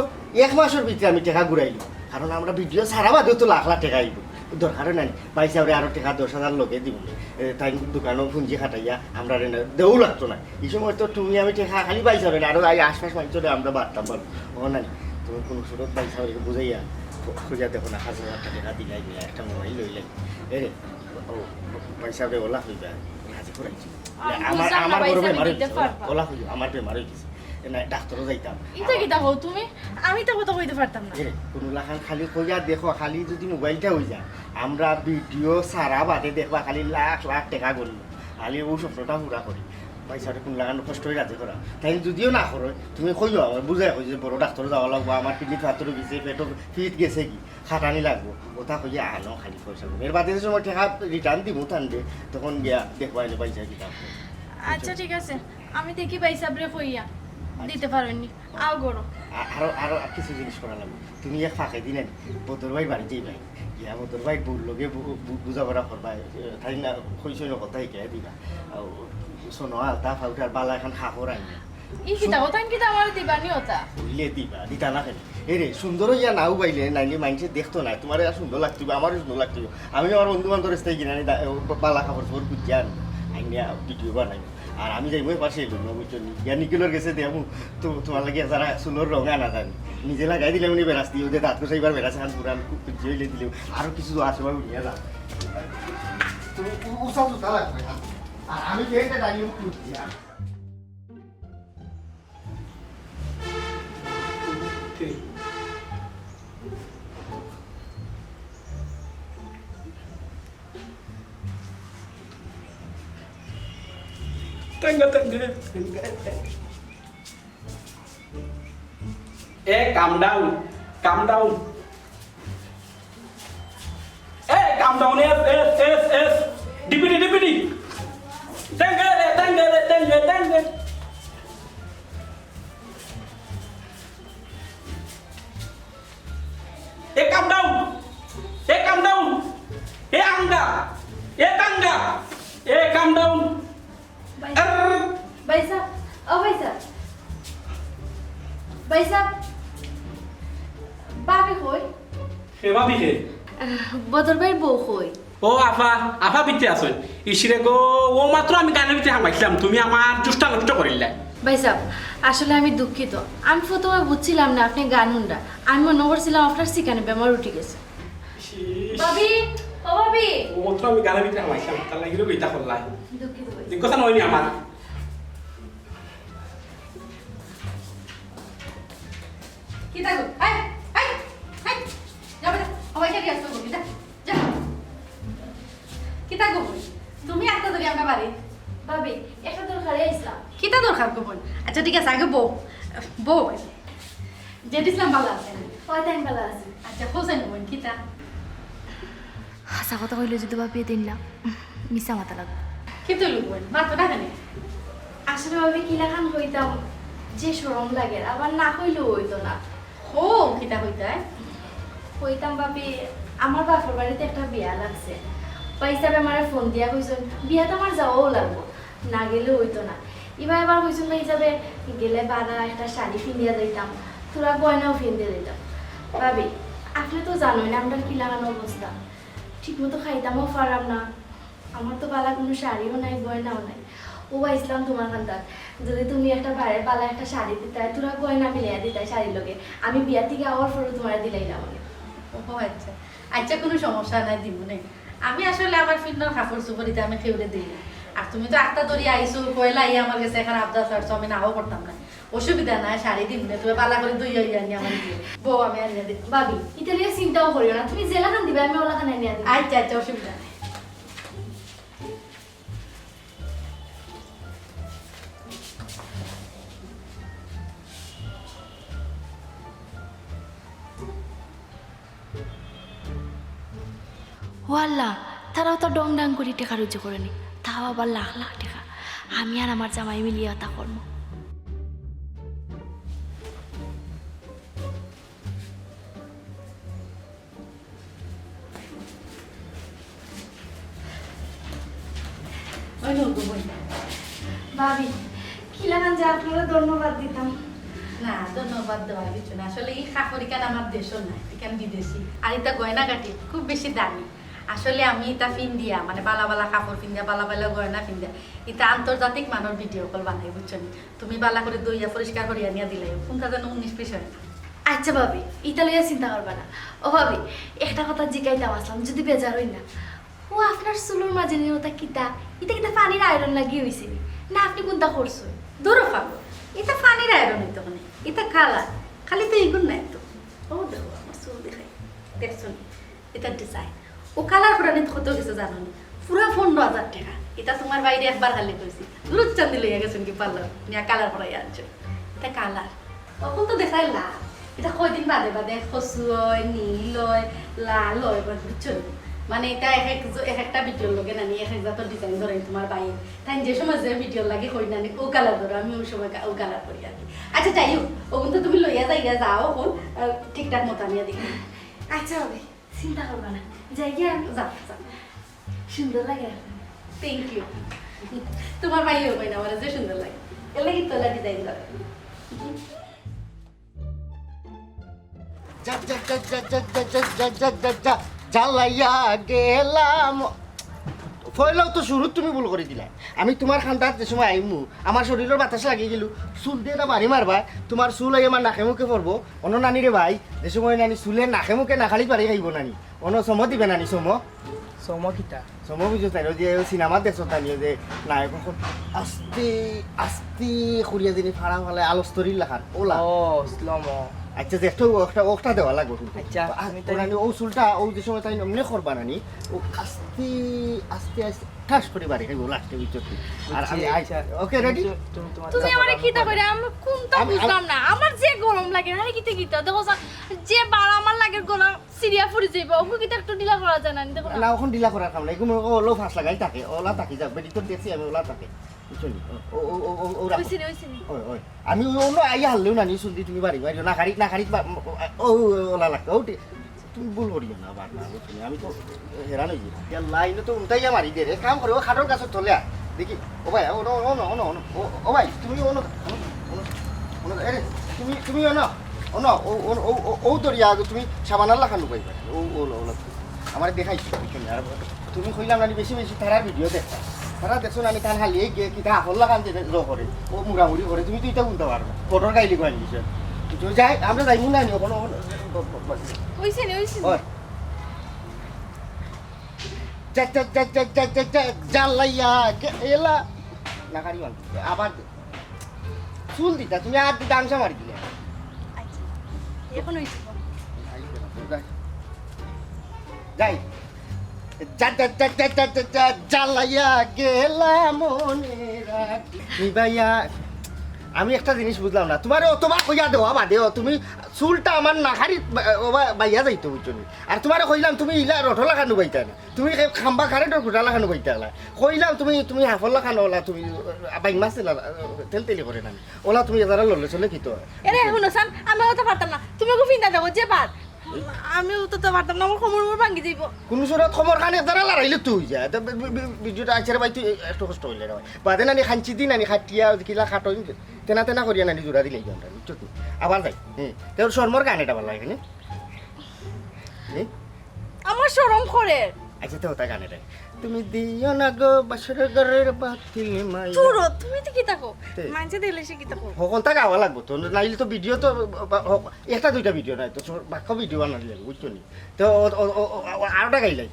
এক মাসর ভিতরে আমি টেকা ঘুরাইলিমু, কারণ আমরা ভিডিও ছাড়া বাদেও তো লাখ লাখ টেকা আইবো। দরকারও নাই, ভাইসাবরে আরো টেকা দশ হাজার লগে দিমু। এ, তাইন দোকানো পুঞ্জি খাটাইয়া আমরারে দেওয়াউ লাগতো না। ই সময় তো তুমি আমি টেকা খালি ভাইসাবরে না, আরো এই আশপাশ মাইনষরে আমরা বাটতাম পারমু। ও নানি, তুমি কুনু সুরত ভাইসাবরে বুঝাইয়া, খু-, খুঁজিয়া দেখো না, পাঁচ হাজার টেকা দিলাই নিয়া একটা মোবাইল লইলাই। এরে, ও, ভাইসাবরে ওলা কইবা, রাজি করাইছি। আমি আমার, বুঝলাম না, আমার বড় ভাইসাবে বেমার অই দিতে গেছে, ওলা, পারবা। ওলা কইও, আমার বেমার অই গেছে। এ, না, ডাক্তারও যাইতাম। ইতা কিতা কও তুমি? আমি তো কথা কইতে পারতাম না। এরে, কুনু লাখান খালি কইয়া দেখো, খালি যদি মোবাইলটা অই যায়, আমরা ভিডিও ছাড়া বাদে দেখবা খালি লাখ লাখ টেকা গনিমু। খালি অউ স্বপ্নটা পুরা করি। ভাইসাবরে কুনু লাখান কষ্ট অই রাজি করা। তাইন যদিও না করইন, তুমি কইও, আমারে বুঝাই কইও যে বড় ডাক্তারও যাওয়া লাগবো, আমার কিডনিত পাথর অই গেছে, পেটো ফিট গেছে কি, খাটানি লাগবো, ওটা কইয়া আনো খালি পয়সা। এর বাদে যে সময় টেকা রিটার্ন দিমু তানরে, তখন গিয়া দেখবা আইলে ভাইসাবে কিতা। আচ্ছা, ঠিক আছে, আমি দেখি ভাইসাবরে কইয়া দিতে পারইন নি। আও ঘরো। আ-, আরো, আরো কিছু জিনিস করা লাগবো। তুমি এক ফাঁকে দিন আনি, বদর ভাইর বাড়ি যাইবায়। গিয়া বদর ভাইর বউর লগে বু-, বু-, বুঝাপড়া করবায়। এ, তাইন না কইছইন কথা হিকাইয়া দিবা। আও, সোনো আলতা পাউডার ভালা একখান কাপড় আইন। ই কিতা, ওতাইন কিতা আমারে দিবা নি ওটা? অইলে দিবা, দিতা না কেনে? এরে, সুন্দর অইয়া না উবাইলে, নাইলে মাইনষে দেখতো নায়। তুমারে আর সুন্দর লাগতো, আমারও সুন্দর লাগতো। আমি আমার বন্ধু বান্ধব ইস্তাই কিনা নি, দা-, ও, বা-, ভালা কাপড় চোপড় খুঁজিয়া আনি, আইনিয়া ভিডিও বানাই। আর আমি যাইমু এপাশে লইমু, বুঝছো নি? গিয়া নিখিলর গেছে দেখমু, তো তুমার লাগি যারা চুলর রং আনা যায়নি। নিজে লাগাই দিলে উনি বেরাস দিয়ে, ওদের দাঁত কষাইবার বেরাস, হান পুরান খুব খুঁজি অইলে দিলেও, আরো কিছু আছে বা উনিয়া যা। তুমি উ-, উষা জুতা লাগবে, হ্যাঁ? আর আমি যে এটা ডাইনিং খুঁজছি, আর Tenga, tenga, tenga. এ, calm down, calm down. এ, calm down, S, S, S, S. DPT, DPT. Tenga, tenga, tenga, tenga. এ, calm down. এ, calm down. এ, আঙ্গা. এ, তাঙ্গা. এ, calm down. ভাইসাব, আরর। ভাইসাব, ও ভাইসাব। ভাইসাব, ভাবি কই? কে ভাবি কে? আহ, বদর ভাইর বউ কই? ও আফা, আফা ভিতরে আছইন। ইশরে গো, অউ মাত্র আমি গানর ভিতরে হামাইছলাম, তুমি আমার জুশটা নষ্ট করিলাইলায়। ভাইসাব, আসলে আমি দুঃখিত। আমি প্রথমে বুঝছিলাম না আপনে গান হুনরা। আমি মনো করছিলাম আপনার চিকানে বেমার উঠি গেছে। ইশ। ভাবি, ও ভাবি। অউ মাত্র আমি গানর ভিতরে হামাইছলাম, তার লাগি ইতা করলায়। দুঃখিত ভাইসাব। জিজ্ঞাসা নয়নি আমার। কিতা গো? এই, এই, এই, যাও বেটা, সবাইরে রিহার্সাল করবি, যা, যা। কিতা গো? তুমি আস্তা ধরি আমরা বাড়ি। ভাবি, একটা দরকারে আইছলাম। কিতা দরকার গো বোন? আচ্ছা, ঠিক আছে, আগে বও, বও। জেড ইসলাম ভালা আছইন? অয়, তাইন ভালা আছইন। আচ্ছা, হোসেন বোন, কিতা? হাছা কথা কইলে যদি ভাবিয়ে দিন না, মিছা মাতা লাগবো। কিতা অইলো বোন, মাতো না কেনে? আসলে ভাবি কিলাখান কইতাম, যে শরম লাগে, আবার না কইলেও অইতো না। হো, কিতা কইতায়? কইতাম ভাবি, আমার বাপর বাড়িত একটা বিয়া লাগছে। ভাইসাবে আমারে ফোন দিয়া কইছইন, বিয়াত আমার যাওয়াউ লাগবো। না গেলে অইতো না। ইবা এবার কইছইন ভাইসাবে, গেলে বালা একটা শাড়ি ফিন্দিয়া যাইতাম, থুড়া গয়নাও ফিন্দিয়া যাইতাম। ভাবি, আপনে তো জানইন আমরার কিলাখান অবস্থা, ঠিক মতো খাইতামও পারাম না, আমার তো বালা কুনু শাড়িও নাই, গয়নাও নাই। ও বা ইসলাম তুমার কান্দাত, যদি তুমি একটা বারে বালা একটা শাড়ি দিতায়, থুড়া গয়না মিলাইয়া দিতায় শাড়ির লগে, আমি বিয়া থাকি আওয়ার পরে তুমারে দিলাইলাম অনে। ও আচ্ছা, আচ্ছা, কুনু সমস্যা নাই, দিমুনে। আমি আসলে আমার ফিন্দর কাপড় চোপড় ইতা আমি কেউরে দেই না। আর তুমি তো আখতা ধরি আইছো, পয়লা আইয়া আমার গেছে এখান আবদার ছাড়ছো, আমি নাও করতাম না। অসুবিধা নাই, শাড়ি দিমুনে, তুমি বালা করি ধইয়া ইয়া আনি আমার দিও। বউ আমি আনিয়া দিই। ভাবি, ইতা লইয়া চিন্তাও করিও না, তুমি যেলাখান দিবায় আমি অলাখান আনিয়া দিমু। আচ্ছা, আচ্ছা, অসুবিধা নাই। ও আল্লাহ, তারাও তো ডং ডাং করি টেকা রুজি করইন, তাও আবার লাখ লাখ টেকা। আমি আর আমার জামাই মিলিয়া অতা করমু। ওই নন্দু বই। ভাবি, কিলাখান যে আপনারে ধন্যবাদ দিতাম। না, ধন্যবাদ দেওয়ার কিছু না। আসলে ই কাপড় ইখান আমার দেশর নায়, ইখান বিদেশি। আর ইতা গয়নাগাটি খুব বেশি দামি। আসলে আমি ইতা ফিন্দিয়া, মানে বালা বালা কাপড় ফিন্দিয়া, বালা বালা গয়না ফিন্দিয়া, ইতা আন্তর্জাতিক মানর ভিডিও কল বানাই, বুঝছো নি? তুমি বালা করি ধইয়া পরিষ্কার করিয়া আনিয়া দিলাইও, কুনটা যেন উনিশ বিশ অয় না। আচ্ছা ভাবি, ইতা লইয়া চিন্তা করবা না। ও ভাবি, একটা কথা জিকাইতাম আছলাম, যদি বেজার অইন না। ও আপনার চুলর মাঝে নি ওটা কিতা? ইতা কিতা পানির আয়রন লাগি অইছে নি? না আপনে কুনটা করছইন? ধুরো পাগল, ইতা পানির আয়রন অইতো কেনে? ইতা কালার, খালি তো ইগুন নাই তো। ও দেখো, আমার চুল দেখাই, দেখছো নি? ইতার ডিজাইন। ও কালার করানিত কত গেছে জানো নি? পুরা পনরো হাজার টেকা। ইতা তুমার ভাইরে একবার খালি কইছি। দুরুদ চান্দি লইয়া গেছইন কি পার্লার, নিয়া কালার করাইয়া আনছইন। ইতা কালার। অখন তো দেখায় লাল। ইতা কয়দিন বাদে বাদে কচু অয়, নীল অয়, লাল অয়, বুঝছো নি? মানে ইতা এক এক জ-, এক একটা ভিডিওর লগে নানি এক এক জাতর ডিজাইন ধরাইন তুমার ভাইয়ে। তাইন যে সময় যে ভিডিওর লাগি কইন নানি, ও কালার ধরো, আমি ওই সময় কা-, ও কালার করি আর কি। আচ্ছা, যাই হোক, অখন তো তুমি লইয়া যাইয়া যাও, অখন, আহ, ঠিকঠাক মতো আনিয়া দিই। আচ্ছা, ভাবি। চিন্তা করবা না, যাই গিয়া আমি। যাও, যাও। সুন্দর লাগে আপনারে। Thank you। তুমার ভাইও কয় না, আমার যে সুন্দর লাগে। এর লাগি তোলা ডিজাইন দাও। যা, যা, যা, যা, জ্বালাইয়া গেলাম। পয়লাউ তো শুরুত তুমি ভুল করি দিলায়। আমি তুমার কান্দাত যে সময় আইমু, আমার শরীলর বাতাস লাগি গেল, চুল দিয়া এটা বাড়ি মারবায়, তুমার চুল আইয়া আমার নাকে মুখে পড়বো। অনো নানি রে ভাই, যে সময় নানি চুলে নাকে মুখে নাকাড়ি পারি খাইবো নানি। অনো চমো দিবে নানি, চমো। চমো কিতা? চমো বুঝো তাই, ওই যে ওই সিনেমা দেখছো তাই, ওই যে নায়ক অখন আস্তে আস্তে করিয়া যিনি ফাড়া ফালে আলস্তরির লাখান, ওলা। ও, স্লোমো। আচ্ছা, যে একটা, একটা, ওটা দেওয়া লাগবো কিন্তু। আচ্ছা, আ, আমি তাই ওরা নি-, ও চুলটা, ও যে সময় তাই এমনি করবা না নি, ও আস্তে, আস্তে, আস্তে ঠাস করি বাড়ি খাইবো লাস্টে ভিতর দিয়ে। আর বুঝছি, আমি, আই-, আচ্ছা। ওকে, রেডি? তুমি তো, তুমি তোমার তুমি আমারে কিতা কইরা? আমি কুনটা আমি, আমি বুঝলাম না। আমার যে গরম লাগে না, কিতা কিতা? দেখো যা, যে বার আমার লাগে গলা সিরিয়া ফুরি যাইবো। ওকে কিতা একটু ঢিলা করা যায় না নি? দেখো না, না। অখন ঢিলা করার কাম নাই। এগুলো ও লো ফাঁস লাগাই থাকে, ওলা থাকি যাক, বেটি তো দেখছি আমি ওলা থাকে। বুঝছো নি? ও, ও, ও, ও, ও, ও রাখো। ওই সিনে, ওই সিনে। ওই, ওই। আমি ওই অন্য আইয়া হারলেও না নি, শুনছি তুমি বাড়ি বাড়ি না খারিক, না খারিক বা-, ও, ও, ও, ওলা লাগতো। ও, ঠিক। তুমি ভুল করিও না, বার না, বুঝছো নি? আমি তো হেরান অই যাই। ইয়াল্লা, ইনো তো উল্টাইয়া মারি দে রে। কাম করে, ও খাটর গাছর তলে আয়। দেখি, ও ভাই, ও, ও, ও, ও, ও, ও, ও ভাই, তুমি ও, ও, ও, ও, এরে, তুমি, তুমি ও না, ও না, ও, ও, ও, ও, ও দরিয়া আগে তুমি সাবানার লাখান উবাই পারে। ও, ও, ও, ও, আমারে দেখাইছো, বুঝছো নি? আর তুমি কইলাম না, বেশি বেশি তারার ভিডিও দেখবা। তারা দেখছো না, আমি তান হালিয়ে গিয়ে কিতা আখল লাখান যে লো করে, ও মুড়ামুড়ি করে, তুমি তো ইটা বুঝতে পারো না। ফটোর গাইলি কয়েন দিছে। তো যাই, আমরা যাইমু না নি, ওখানে, ওখানে, ওই সিনে, ওই সিনে। ওই। যা, যা, যা, জ্বালাইয়া গেলা। না, গাড়ি বান। আবার দে। চুল দিতা, তুমি আর দিতা, আংসা মারি দিলে। আচ্ছা, এখন হইছে। যাই। যা, যা, যা, জ্বালাইয়া গেলা মনে রাখি। নিবাইয়া। আমি একটা জিনিস বুঝলাম না, তুমারে অতবার কইয়া দেওয়া বাদেও তুমি চুলটা আমার নাহারি বা-, ওবা বাইয়া যাইতো, বুঝছো নি? আর তুমারে কইলাম তুমি ইলা রটো লাখান উবাইতা না, তুমি কে খাম্বা কারেন্টর খুঁটা লাখান উবাইতা না। কইলাম তুমি, তুমি হাফর লাখান ওলা, তুমি বাইং মাছ তেলা, তেল তেলি করে না, ওলা তুমি এজারা লড়লে চলে কিতা? এরে হুনো সান, আমি অতা পারতাম না, তুমি ওগু ফিন্দা দেবো যে বার। আমি অতা তো পারতাম না, আমার কোমর মোর ভাঙি যাইবো। কুনু সুরত কোমর খান এজারা লড়াইলে তুই যা। তো বি-, বি-, বি-, ভিডিওটা আছে রে ভাই, তুই একটু কষ্ট অইলে রে ভাই। বাদে নানি খানচি দি নানি খাটিয়া কিলা খাটো তেনা তেনা করিয়া নানি জোড়া দিলে আমরা, বুঝছো তুই? আবার যাই। হুম। তোর শর্মর গান এটা ভালা লাগে নি? হুম? আমার শরম করে। আচ্ছা, তো ওটা গান এটা। তুমি দিও না গো বাসর ঘরের বাতি নিমাইয়া। চুরো, তুমি তো কিতা কও? তে। মানষে দেখলে সে কিতা কও? হকলতা গাওয়া লাগবো তো, নাইলে তো ভিডিও তো বা-, বা-, হক-, একটা দুইটা ভিডিও নাই তো, সব বাক্কা ভিডিও বানানি লাগবো, বুঝছো নি? তো ও, ও, ও, ও, ও, আরোটা গাইলাই।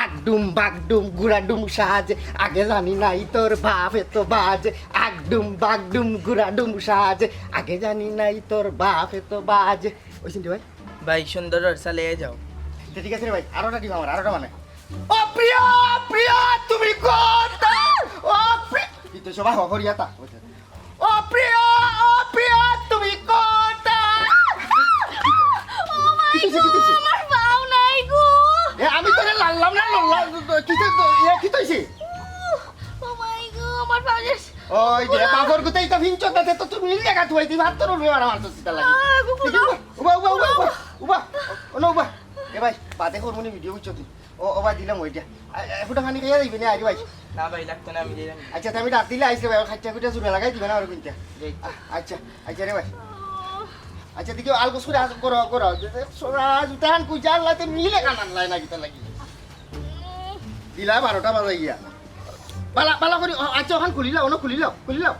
আগডুম বাগডুম গুড়াডুম সাজ, আগে জানি নাই তোর বাপ এত বাজ। আগডুম বাগডুম গুড়াডুম সাজ, আগে জানি নাই তোর বাপ এত বাজ। ওই চিনতে ভাই? ভাই, সুন্দর আর চালিয়ে যাও। তো ঠিক আছে রে ভাই, আরোটা টিম আমার, আরোটা মানে। ও প্রিয়, প্রিয়, তুমি কোথায়? ও প্রিয়, কি তো সবাই হরিয়াতা। ও প্রিয়, ও প্রিয়, তুমি কোথায়? ও মাই কিতা হইছে, কিতা হইছে? গড, আমার পাও নাই গো। এ, আমি তোরে লাললাম না, লাললাম, কিতা, এ, কিতা হইছে? ও মাই গড, আমার পাও শেষ। ওই যে, বাপর গুতে ইটা ফিনচো না, তে তো তুমি জায়গা তুই দিবা, হাত তোর উঠবে আর আমার তো চিতা লাগে। আহ, গো, গো, দেখি, উবা, উবা, উবা, উবা, উবা, উবা, ও না, উবা। এ ভাই, বাদে করমুনি ভিডিও বুঝছো তুই? ও, ও ভাই, দিলাম ওইটা। আ, আ, ফুটা পানি খাইয়া দিবি না, আরে ভাই। না ভাই, লাগতো না, আমি যাইলাম। আচ্ছা, তে আমি ডাক দিলে আইসলে ভাই, খাচ্চা পিঠা চুরা লাগাই দিবে না, আর কোনটা? জি। আ-, আচ্ছা, আচ্ছা রে ভাই। আচ্ছা, দেখি, আলগোস করে আস-, করো, করো। সোজা জুতাহান কুইজা আনলাইতে মিলে কান আনলাই না কিতা লাগি? দিলা বারোটা বাজাইয়া। বালা, বালা করি, ও, আচ্ছা, ওখান খুলিলাও, ওনো খুলিলাও, খুলিলাও।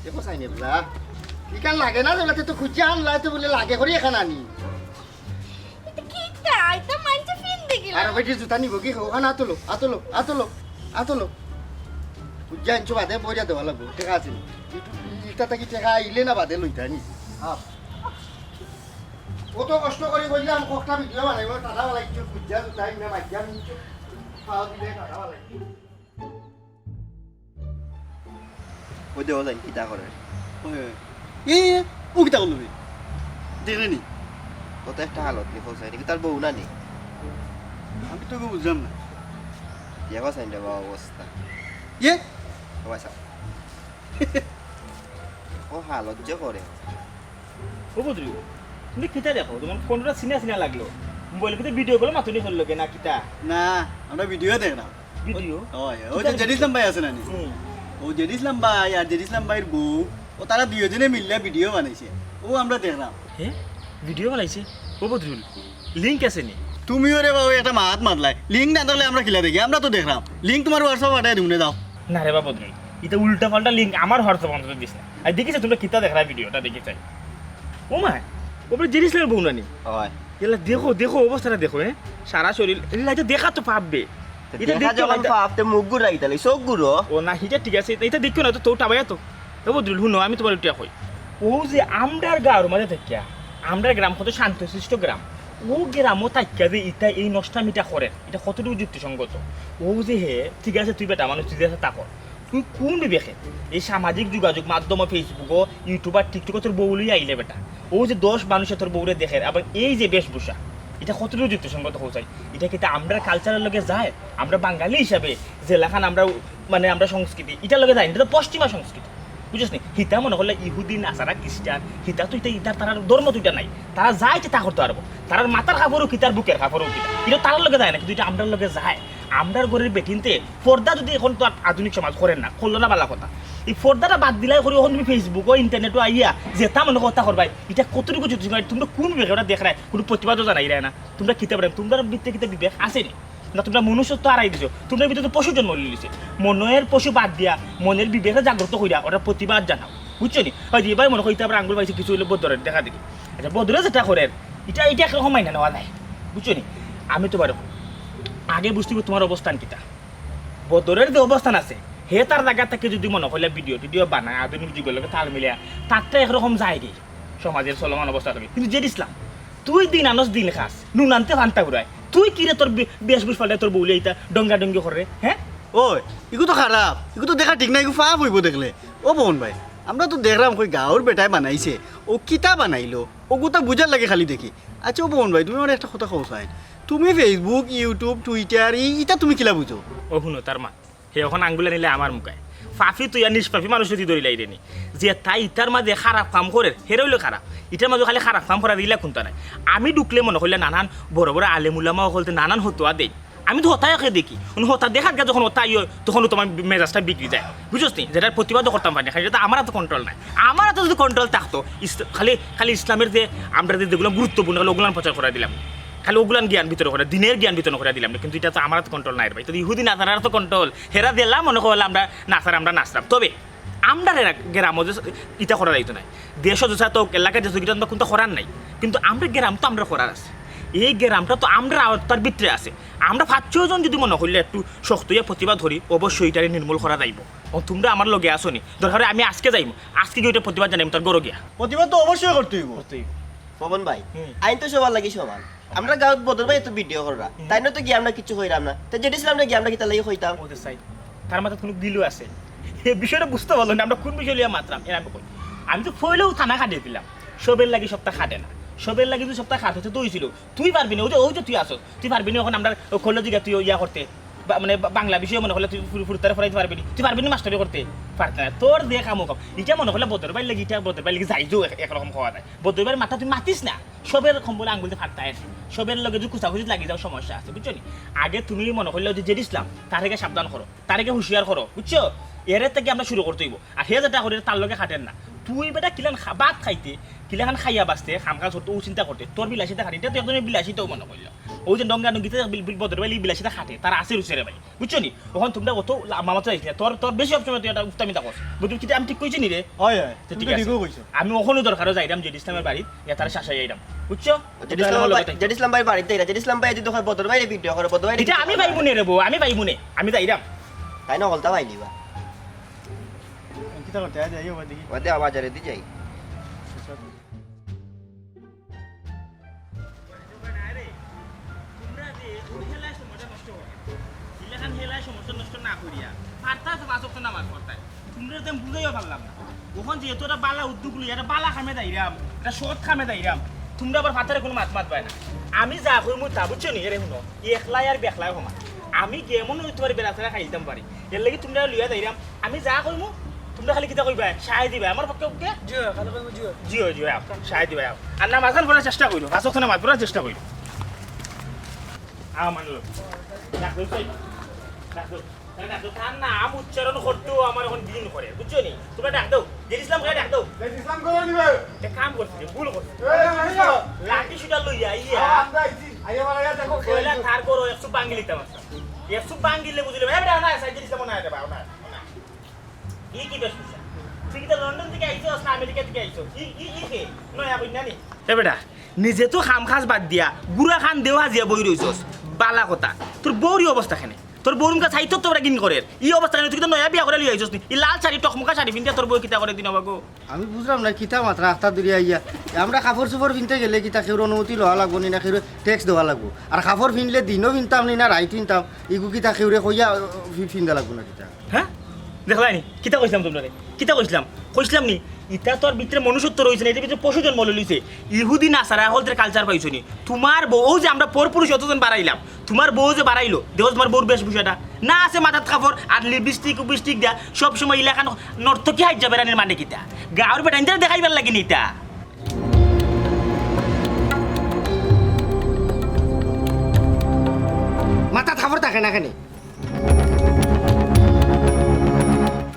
দেখো সাইনে বলা। ইখান লাগে না, যেগুলাতে তো খুঁজে আনলাইতে বলে লাগে করি এখান আনি। এটা কিতা? এটা মানষে ফিন দেখি না। আর ওই যে জুতা নিব কি? ওখানে আতলো, আতলো, আতলো, আতলো। খুঁজে আনছো বাদে বইয়া দেওয়া লাগবো, ঠিক আছে? ইটা থাকি টেকা আইলে না বাদে লইতা নি। আপ। কত কষ্ট করি কইলাম, কতটা ভিডিও বানাইবো, টাটা বানাইছো, খুঁজা জুতা ইমনে মাইজা নিছো, পাও দিলে টাটা বানাইছো। ওই দেখো যাই, কিতা করে। ওই, ওই। এ, এ, ও কিতা করলো বে? দেখলে নি? কত একটা হালত নি, খোঁজ হয়নি, তার বউ না নি? আমি তো বুঝলাম না। দেখো সাইন রে বাবা অবস্থা। ইয়ে? ও আচ্ছা। ও হালত যে করে। ও বদরু, তুমি কিতা দেখো? তোমার ফোনটা চিনা চিনা লাগলো। মোবাইল ভিতরে ভিডিও গুলো মাতুনি করলো কে না কিতা? না, আমরা ভিডিও দেখ না। ভিডিও? ওই, ওই যে কিতা জেড ইসলাম ভাই আছে না নি? হুম। ও জেড ইসলাম ভাই আর জেড ইসলাম ভাইর বউ, ও তারা দুইজনে মিললে ভিডিও বানাইছে। ও আমরা দেখলাম। হে? ভিডিও বানাইছে? ও বদরুল, লিংক আছে নি? তুমিও রে বাবু একটা মাত মাতলাই। লিংক না থাকলে আমরা কিলা দেখি? আমরা তো দেখলাম। লিংক তোমার WhatsApp পাঠাই দিমু নে, দাও। না রে বাবা বদরুল, ইটা উল্টা পাল্টা লিংক আমার WhatsApp অন্তত দিস না। আর দেখিস তোমরা কিতা দেখরা ভিডিওটা দেখি চাই। ও মা, ও বলে জেড ইসলামের বউ না নি? হয়। এলা দেখো, দেখো অবস্থাটা দেখো, হ্যাঁ? সারা শরীর, এলা ইটা দেখা তো পাপ বে। তো ইটা দেখা দেখতে যখন পাপ, তে মুখ ঘুরাই তাহলে চোখ ঘুরো। ও না, ইটা ঠিক আছে, ইটা দেখো না তো, তো টাবাইয়া তো। ও বদরুল, হুনো, আমি তোমার উঠিয়া কই। ও যে আমরার গাঁওর মাঝে থাকিয়া, আমরার গ্রাম কত শান্তশিষ্ট গ্রাম, ও গ্রামও থাকিয়া যে ইটা এই নষ্টামিটা করে, ইটা কতটুকু যুক্তিসঙ্গত? ও যে হে, ঠিক আছে, তুই বেটা মানুষ, তুই যে তা কর, তুই কোন বিবেকে এই সামাজিক যোগাযোগ মাধ্যমে, Facebook-ও, YouTube আর TikTok-ও তোর বউ লইয়া আইলে বেটা? ও যে দশ মানুষে তোর বউরে দেখের, আবার এই যে বেশভূষা, ইটা কতটুকু যুক্তিসঙ্গত কও চাই? ইটা কিতা আমরার কালচারের লগে যায়? আমরা বাঙালি হিসাবে যেলাখান আমরা, মানে, আমরা সংস্কৃতি, ইটার লগে যায় না, ইটা তো পশ্চিমা সংস্কৃতি, বুঝছস নি? হিতা মনে করলে ইহুদি, নাসারা, খ্রিস্টান, হিতা তো ইটা, ইটার তারার ধর্ম তো ইটা নাই, তারা যা ইচ্ছা তা করতে পারবো, তারার মাথার কাপড়ও কিতার বুকের কাপড়ও কিতা, ইটা তারার লগে যায় না, কিন্তু ইটা আমরার লগে যায়। আমরার ঘরের বেটিন্তে পর্দা যদি এখন তো আর আধুনিক সমাজ করের না, করলো না বালা কথা। এই পর্দাটা বাদ দিলাই করি, এখন তুমি Facebook-ও, internet-ও আইয়া যেতা মনে কথা করবাই, ইটা কতটুকু যুক্তিসঙ্গত? তোমরা কোন বিবেকে ওটা দেখরায়, কোনো প্রতিবাদও জানাইরায় না? তোমরা কিতা পারে, তোমরা ভিতরে কিতা বিবেক আছে নি? না, তোমরা মনুষ্যত্ব হারাই দিছো, তোমরা ভিতরে তো পশু জন্ম লইলিছে। মনের পশু বাদ দিয়া মনের বিবেকে জাগ্রত কইরা ওটা প্রতিবাদ জানাও, বুঝছো নি? হয় যে এবার মনে হয় ইতা আবার আঙ্গুল পাইছে কিছু হইলে বদরের দেখা দেখি। আচ্ছা, বদরে যেটা করের, ইটা, ইটা একরকম মাইনা নেওয়া যায়, বুঝছো নি? আমি তোমার আগে বুঝতে হবে তোমার অবস্থান কিতা। বদরের যে অবস্থান আছে, হে তার জায়গা থেকে যদি মনে করলে ভিডিও টিডিও বানায়, আধুনিক যুগের লগে তাল মিলিয়া, তারটা একরকম যায় কি সমাজের চলমান অবস্থা থেকে। কিন্তু জেড ইসলাম, তুই দিন আনস দিন খাস, নুন আনতে ফান্তা ঘুরায়, তুই কি রে তোর বে-, বেশভূষ পাল্টায় তোর বউলে ইতা ডঙ্গা ডঙ্গি করে, হ্যাঁ? ওই, ইগু তো খারাপ, ইগু তো দেখা ঠিক না, ইগু পাপ হইব দেখলে। ও পবন ভাই, আমরা তো দেখলাম কই গাঁওর বেটায় বানাইছে, ও কিতা বানাইলো, অগুতা বুঝার লাগি খালি দেখি। আচ্ছা ও পবন ভাই, তুমি আমারে একটা কথা কও চাই, তুমি Facebook, YouTube, Twitter, ই-, ইতা তুমি কিলা বুঝো? ও হুনো, তার মা, হে অখন আঙ্গুল আনিলে আমার মুখায়। পাপী তুই আর নিষ্পাপী মানুষ যদি ধরিলাই রে নি, যে তাই ইতার মাঝে খারাপ কাম করের, হেরে অইলো খারাপ। ইতার মাঝে খালি খারাপ কাম করা দিলা কুনতা নাই। আমি ঢুকলে মনো করিলা নানান বড় বড় আলেম উলামা অকলতে নানান হতুয়া দেই। আমি তো হতায় একে দেখি, উনি হতা দেখাত গা যখন হতা আইও, তখন তোমার মেজাজটা বিগড়ি যায়, বুঝছস নি? যেটার প্রতিবাদও করতাম পারি না, কারণ এটা তো আমার তো কন্ট্রোল নাই। আমার তো যদি কন্ট্রোল থাকতো, ইস-, খালি, খালি ইসলামের যে আমরা যে যেগুলো গুরুত্বপূর্ণ, খালি ওগুলান প্রচার করে দিলাম, খালি ওগুলান জ্ঞান বিতরণ করে, দিনের জ্ঞান বিতরণ করে দিলাম, কিন্তু এটা তো আমার তো কন্ট্রোল নাই রে ভাই। তো ইহুদি নাসারার তো কন্ট্রোল, হেরা দিলাম মনে করলাম আমরা নাসারা, আমরা নাচলাম। তবে আমরা রে গ্রামও যে ইটা করা যাইতো না, দেশও যে তো এলাকায় যে ইটা কুনতা করার নাই, কিন্তু আমরা গ্রাম তো আমরা করার আছে। এই গ্রামটা তো আমরা আওতার ভিতরে আছে। আমরা পাঁচ ছয় জন যদি মনে করলে একটু শক্ত হইয়া প্রতিবাদ করি, অবশ্যই এটারে নির্মূল করা যাইব। ও তোমরা আমার লগে আসো নি, দরকার হয় আমি আজকে যাইমু, আজকে গিয়া ওটা প্রতিবাদ জানাইমু তার ঘরো গিয়া। প্রতিবাদ তো অবশ্যই করতে হইব। করতে হইব। পবন ভাই, হুম। আইন তো সবার লাগি সমান। আমরা গাঁওত বদর ভাই এত ভিডিও কররা, হুম। তাই না তো গিয়া আমরা কিছু কইরাম না, তো জেড ইসলামরে গিয়া আমরা কিতা লাগি কইতাম? ওদের সাইড, তার মাথাত কোনো দিলও আছে? এই বিষয়টা বুঝতে পারলো না, আমরা কোন বিষয় লইয়া মাতরাম, এর আমি কই। আমি তো ফইলেও থানা খাটিয়ে দিলাম, সবের লাগি সবটা খাটে না, সবের লাগি যদি সবটা খাটে তো হইছিল। তুই পারবি না, ওই যে, ওই যে তুই আসো, তুই পারবি না, এখন আমরা খোলো দিকে তুই ইয়া করতে, বা-, মানে বা-, বাংলা বিষয়ে মনে করলে তুই ফুরু-, ফুরুতারে পড়াইতে পারবি না, তুই পারবি না মাস্টারি করতে, পারতে না। তোর যে কাম হোক, এটা মনে করলে বদর ভাইর লাগি, এটা বদর ভাইর লাগি যাই যাও এক-, একরকম খাওয়া যায়। বদর ভাইর মাথা তুই মাতিস না, সবের কম্বলে আঙ্গুলতে ফাটতায় আছে, সবের লগে যদি কুচাকুচিত লাগি যাও সমস্যা আছে, বুঝছো নি? আগে তুমি মনে করলে ওই যে জেড ইসলাম, তার থেকে সাবধান করো, তার থেকে হুঁশিয়ার করো, বুঝছো? এরে থেকে আমরা শুরু করতে হইব। আর হে যেটা করে তার লগে খাটেন না। তুই বেটা কিলান খা-, ভাত খাইতে, কিলাখান খাইয়া বাঁচতে, খাম কাজ করতে, ও চিন্তা করতে, তোর বিলাসিতা খাটে, এটা তো একজনের বিলাসিতাও মনে করলো। ওই যে ডঙ্গা ডঙ্গিতে বিল-, বিল-, বদর ভাই বিলাসিতা খাটে, তার আছে রুচের ভাই, বুঝছো নি? ওখান তোমরা অত লা-, মামা চাইছ না, তোর, তোর বেশি সবসময় তুই একটা উত্তামিতা কর, বুঝলি? কিতা আমি ঠিক কইছি নি রে? হয়, হয়, তো তুমি ঠিক তো আছে। ঠিকও কইছো। আমি ওখানে দরকারও যাইতাম জেড ইসলামের বাড়ি, ইয়া তার শাসাই যাইতাম, বুঝছো? জেড ইসলাম ভাই, জেড ইসলাম ভাই বাড়িতে, জেড ইসলাম ভাই যদি হয় বদর ভাইরে ভিডিও করে, বদর ভাইরে এটা আমি পাইবো নে রে বউ, আমি পাইবো নে, আমি যাইরাম। তাই না, হলতা পাইলিবা। কিতা করতে? আয় যাই, ওবা দেখি। ওদে আবার বাজারে দি যাই। তোমরা যে ওই খেলায় সময়টা নষ্ট করো, ইলাখান খেলায় সময়টা নষ্ট না করিয়া পারতা তো পাঁচ ওয়াক্ত নামাজ পড়তায়। তোমরা তো আমি বুঝাইও পারলাম না। ওখান যেহেতু একটা বালা উদ্যোগ লই, একটা বালা কামে যাইরাম, একটা সৎ কামে যাইরাম, তোমরা আবার ফাতারে কোনো মাত মাতবায় না। আমি যা কইমু তা বুঝছো নি? এরে হুনো, একলাই আর বেখলাই হমান। আমি গেমও নই তোমার বেড়া ছাড়া খাইতাম পারি, এর লাগি তোমরা লইয়া যাইরাম। আমি যা কইমু, তোমরা খালি কিতা কইবায়? সায় দিবায় আমার পক্ষে পক্ষে? জি অয়, খালি কইমু জি অয়। জি অয়, জি অয়, আও, সায় দিবায়, আও। আর নামাজ খান পড়ার চেষ্টা কইরো, পাঁচ ওয়াক্ত নামাজ পড়ার চেষ্টা কইরো। আও, মানলো। ডাক দেও, কই? ডাক দেও। তারে ডাক দেও। তার নাম উচ্চারণ করতেও আমার এখন ঘিন করে, বুঝছো নি? তোমরা ডাক দেও। জেড ইসলাম করে ডাক দেও। জেড ইসলাম করে নিবে। এ কাম করছে, ভুল করছে। এ, না, না, না। লাঠি সুটা লইয়া, ইয়া। আ, আমরা আইছি। আইয়া মারা গেছে, এখন পয়লা খেয়েছি। তার করো, একশো বাঙ্গি লিতাম আছে। একশো বাঙ্গিলে বুঝলে, এ বেটা, না, সাইজের ইসলাম না, এটা বাবা, না, না। ই কি বেশভূষা? তুই কি তো লন্ডন থেকে আইছস না আমেরিকা থেকে আইছস? ই, ই, ই কে? নয়া বইনা নি? এ বেটা, নিজে তো কাম কাজ বাদ দিয়া গুড়া খান দেও হাজিয়া বই রইছস। বালা কথা। তোর বউর ই অবস্থা কেনে? তোর বউর মুখে চাইতো তোরা ঘিন করের। ই অবস্থা কেনে? তুই কি তো নয়া বিয়া করে লই আইছস নি? ই লাল শাড়ি, টকমকা শাড়ি পিন্দিয়া তোর বউ কিতা করে দিন বাগো? আমি বুঝলাম না, কিতা মাতরা আখতা দূরে আইয়া। আমরা কাপড় চোপড় পিনতে গেলে কিতা কেউর অনুমতি লওয়া লাগবো নি না, কেউর ট্যাক্স দেওয়া লাগবো? আর কাপড় পিনলে দিনও পিনতাম নি না রাইত পিনতাম, ইগু কিতা কেউরে কইয়া, আহ, পি-, পিন্দা লাগবো না কিতা? হ্যাঁ? দেখলায় নি? কিতা কইছিলাম তোমরারে? কিতা কইছিলাম? কইছিলাম নি? ইতা তো আর ভিতরে মনুষ্যত্ব রইছে না, ইতার ভিতরে পশু জন্ম লইছে। ইহুদি নাসারা হকলতার culture পাইছো নি? তোমার বউ, অউ যে আমরা পরপুরুষ অতজন বাড়াইলাম, তোমার বউ যে বাড়াইলো, দেখো তোমার বউর বেশভূষাটা। না আছে মাথাত কাপড়, আর লিপস্টিক, উপস্টিক দেয়া, সবসময় ইলাখান নর্তকী হাইজ্জা বেড়ানির মানে কিতা? গাঁওর বেটাইন্তরে দেখাইবার লাগি নি ইতা? মাথাত কাপড় থাকে না কেনে?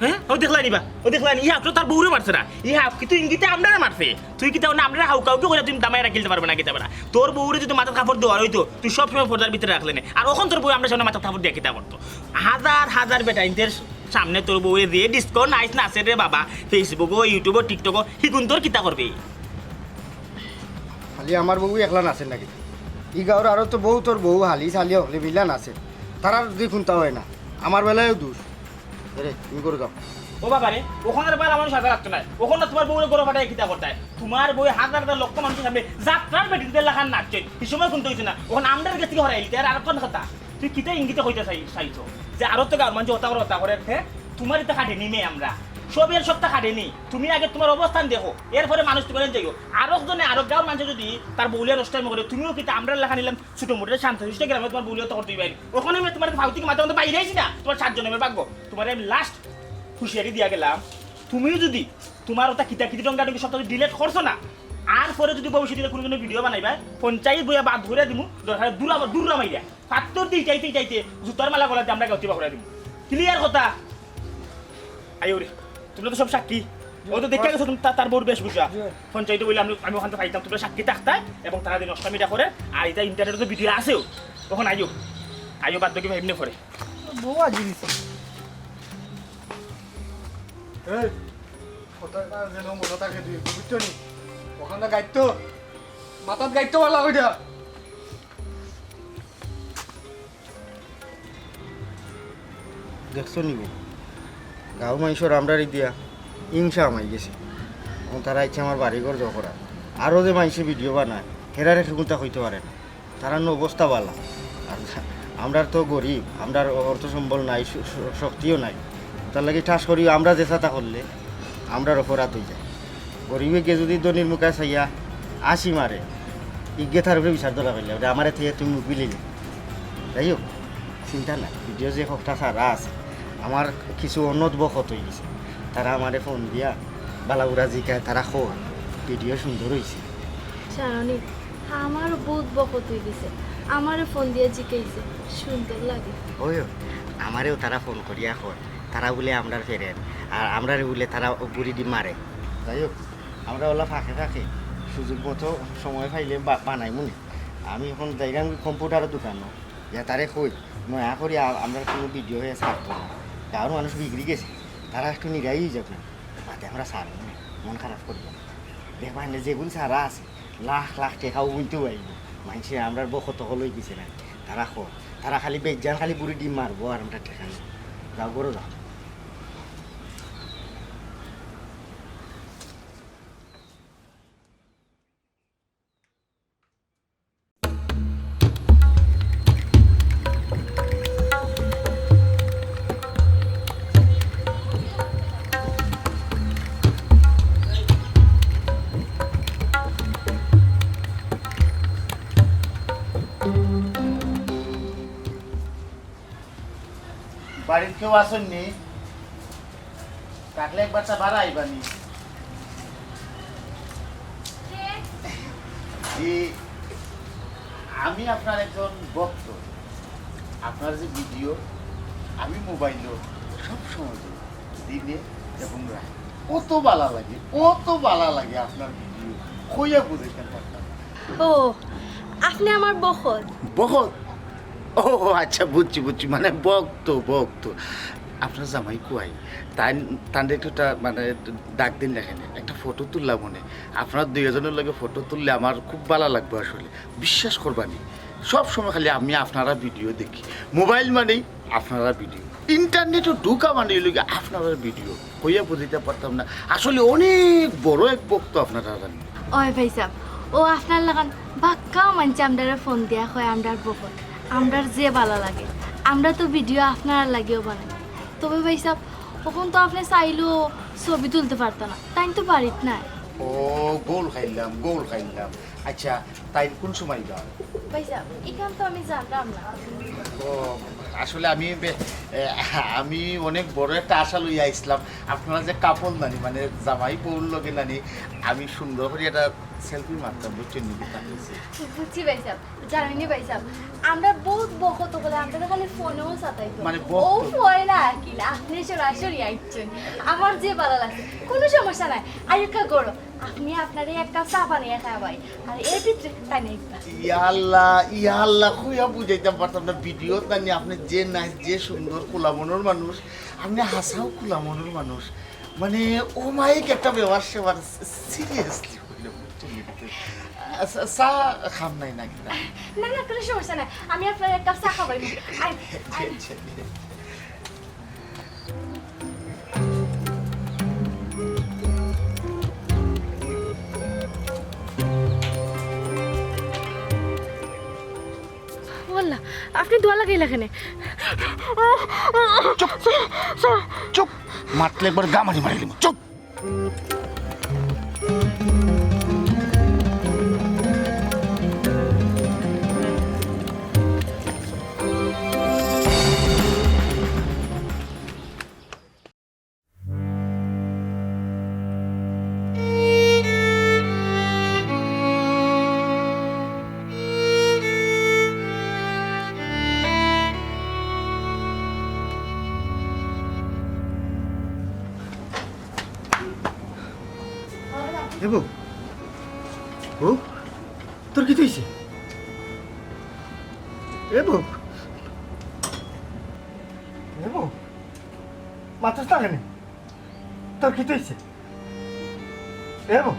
হ্যাঁ? ও দেখলায় নি বা? ও দেখলায় নি? ই হাফ তো তার বউরে মারছে না। ই হাফ কিন্তু ইঙ্গিতে আমরারে মারছে। তুই কিতা অনে আমরারে হাউকাউকি কইরা তুই দামাই রাখিলতে পারবে না কিতা বেটা? তোর বউরে যদি মাথাত কাপড় দেওয়ার অইতো, তুই সব সময় পর্দার ভিতরে রাখলে নে। আর অখন তোর বউ আমরার সামনে মাথাত কাপড় দিয়া কিতা করতো? হাজার হাজার বেটাইন্তর সামনে তোর বউরে যে disco nice নাচে রে বাবা, Facebook-ও, YouTube-ও, TikTok-ও, হিগুন তোর কিতা করবে? খালি আমার বউ একলা নাচে নাকি? ই গাঁওর আরো তো বউ, তোর বউ হালি, চালি হকলে মিলা নাচে। তারার যদি কুন্তা হয় না, আমার বেলায়ও দোষ। এরে, তুমি করে যাও। ও বাবা রে, অখন আর বালা মানুষ আশা রাখতো না। অখন না তোমার বউরে গরো ফাটাই কিতা করতায়? তোমার বউ হাজার হাজার লক্ষ মানুষের সামনে যাত্রার বেটিন্তর লাখান নাচছে। ই সময় কুন্তা হইছে না। অখন আমরার গেছ থাকি হরাইলিতে আর আরো কোন কথা? তুই কিতা ইঙ্গিতে কইতা চাই-, চাইছো? যে আরো তো গাঁওর মানুষ হতা করে হতা করে, হ্যাঁ? তোমার ইতা কাটে নিমে আমরা। সবে সবটা খাটেনি। তুমি আগে তুমার অবস্থান দেখো, এরপরে মানুষ তুমারে যাইও। আরক জনে, আরক গাঁওর মানষে যুদি তার বউলিয়া নষ্টামি করে, তুমিও কিতা আমরার লাখান ইলান ছোট মোটো শান্ত শিষ্ট গ্রামে তুমার বউলিয়া তো করতে পারি। ওখানে আমি তুমার ফাউতি মাথা মতো বাইরে আইছি না, তুমার সাত জনমের ভাগ্য। তুমারে আমি last হুঁশিয়ারি দিয়া গেলাম, তুমিও যুদি তুমার ওটা কিতা কিতি ডঙ্গা ডঙ্গি সব delete করছো না, আর পরে যুদি ভবিষ্যতে কুনু দিনও ভিডিও বানাইবা, পঞ্চায়েত বইয়া বাদ ঘুরে দিমু, দরকার দূর আবার দূর রামাইয়া। পাত্তর দি যাইতে যাইতে জুতার মালা গলাতে আমরা গাউতি বাহুরা দিমু। Clear কথা? আইও রে, তুমরা তো সব সাক্ষী। ও তো দেখে গেছো তুমি তা-, তার বউর বেশভূষা। জি। পঞ্চায়েতে বইলে আমি, আমি ওখান থেকে পাইতাম, তুমরা সাক্ষী থাকতায় এবং তারা দিন অষ্টমীটা করে, আর এটা ইন্টারনেটে তো ভিডিও আছেও। তখন আইও, আইও বাদ বাকি ভাই এমনি করে। বউ আজি দিছে। এই, কথাটা যেন মনে থাকে তুই, বুঝছো নি? ওখানে গাইতো, মাথাত গাইতো ভালা ওইটা। দেখছো নি গো? গাঁও মানষর আমরারে দিয়া হিংসা হামাই গেছে। এখন তারা ইচ্ছা আমার বাড়িঘর জখরা। আরও যে মানষে ভিডিও বানায়, হেরারে কেউতা কইতে পারে না। তারার নু অবস্থা ভালা। আর আমরার তো গরিব, আমরার অর্থ সম্বল নাই, শ-, শ-, শক্তিও নাই। তার লাগি ঠাস করি আমরা যে ছাতা করলে, আমরার অপরাধ অই যায়। গরিবে গিয়ে যুদি ধনীর মুখে চাইয়া হাসি মারে, ইগে তার উপরে বিচার ধরা পাইলে, ওটা আমারে থেকে তুমি মুখ বিলিলে। যাই হোক, চিন্তা নাই, ভিডিও যে হকটা সারা আছে, আমার কিছু অনদ বখত অই গেছে, তারা আমারে ফোন দিয়া বালাবুরা জিকায়, তারা কয় ভিডিও সুন্দর অইছে। জানো নি, আমারও বউত বখত অই গেছে, আমারে ফোন দিয়া জিকাইছে, সুন্দর লাগে। ওই, আমারেও তারা ফোন করিয়া কয়, তারা বুলে আমরার ফেরেন, আর আমরারে বুলে তারা বুড়ি দি মারে। যাই হোক, আমরা ওলা ফাঁকে ফাঁকে সুযোগ মতো সময় পাইলে বা-, বানাইমুনে। আমি এখন যাইরাম কম্পিউটারর দোকানো, ইয়া তারে কই, নয়া করি আ-, আমরার কুনু ভিডিও হয়ে ছাড়তো না। গাঁওর মানুষ বিগড়ি গেছে, তারা একটু নিরাই অই যাউক না, বাদে আমরা ছাড়মুনে, মন খারাপ করিও না। দেখবা এনে যেগুন সারা আছে, লাখ লাখ টেকাও গুনতেও আইব। মানষে আমরার বখত হকল অই গেছে না, তারা কয়, তারা খালি বেজান খালি বুড়ি ডিম মারবো আর আমরা টেকা নেব। যাও, ঘরো যাও। বাড়িত কেউ আছইন নি? থাকলে একবার তা বারা আইবা নি। কে? ই, আমি আপনার একজন ভক্ত। আপনার যে ভিডিও আমি মোবাইলো সব সময় দেখি, দিনে এবং রাতে। অত বালা লাগে, অত বালা লাগে আপনার ভিডিও, কইয়া বুঝাইতাম পারতাম না। ও, আপনে আমার বখত? বখত? ও আচ্ছা, বুঝছি, বুঝছি, মানে ভক্ত, ভক্ত। আপনার জামাই কই? তাইন, তানরে একটু তা-, মানে ডাক দিন না কেনে, একটা ফটো তুললাম মনে। আপনার দুইজনর লগে ফটো তুললে আমার খুব বালা লাগবো আসলে। বিশ্বাস করবা নি, সব সময় খালি আমি আপনারার ভিডিও দেখি। মোবাইল মানেই আপনারার ভিডিও, ইন্টারনেটো ঢুকা মানে অইলো গিয়া আপনারার ভিডিও। কইয়া বুঝাইতাম পারতাম না, আসলে অনেক বড় এক ভক্ত আপনারার আমি। ওই ভাইসাব, ও আপনার লাখান বাক্কা মানষে আমরারে ফোন দিয়া কয় আমরার বখত, আমরার যে বালা লাগে। আমরা তো ভিডিও আপনারার লাগিও বানাই। তবে ভাইসাব, অখন তো আপনে চাইলেও ছবি তুলতে পারতা না, তাইন তো বাড়িত নাই। ও, গোল খাইলাম, গোল খাইলাম। আচ্ছা, তাইন কোন সময় যান? ভাইসাব, ইখান তো আমি জানলাম না। ও, আসলে আমি বে-, এ, আমি অনেক বড় একটা আশা লইয়া আইছলাম। আপনারা যে কাপল নানি, মানে জামাই বউর লগে নানি, আমি সুন্দর করি একটা সেলফি মারতাম, বুঝছইন নি? বুঝছি ভাইসাব, জানইন নি ভাইসাব, আমরা বউত বখত অকলে আমরারে খালি ফোনেও সাতাইতো। মানে ও বখত। ফোন না, আকিল, আপনে সরাসরি আইছইন, আমার যে বালা লাগছে। কুনু সমস্যা নাই, আইউক্কা ঘরো। আমি আপনারে এক কাপ চা বানাইয়া খাওয়াই, আর এর ভিতরে তাই নাই। ইয়া আল্লাহ, ইয়া আল্লাহ, কইয়া বুঝাইতাম পারতাম না। ভিডিওত নানি আপনে যে নাইস, যে সুন্দর, খোলা মনর মানুষ। আপনে হাছাউ খোলা মনর মানুষ। মানে, ও মাইক একটা ব্যবহার সেবার, সিরিয়াসলি কইলাম, বুঝছইন নি? আ, চা, চা খাম নাই নাকি না? না, না, কুনু সমস্যা নাই। আমি আপনারে এক কাপ চা খাওয়াই। I, I. আচ্ছা, আচ্ছা। ও আল্লাহ, আপনে দোয়া লাগাইলা কেনে? চুপ, চুপ। মারলে একবার গামারি মারিলিমু। চুপ। এ বউ, বউ, তোর কিতা অইছে? এ বউ, এ বউ, মাতস না কেনে? তোর কিতা অইছে? এ বউ,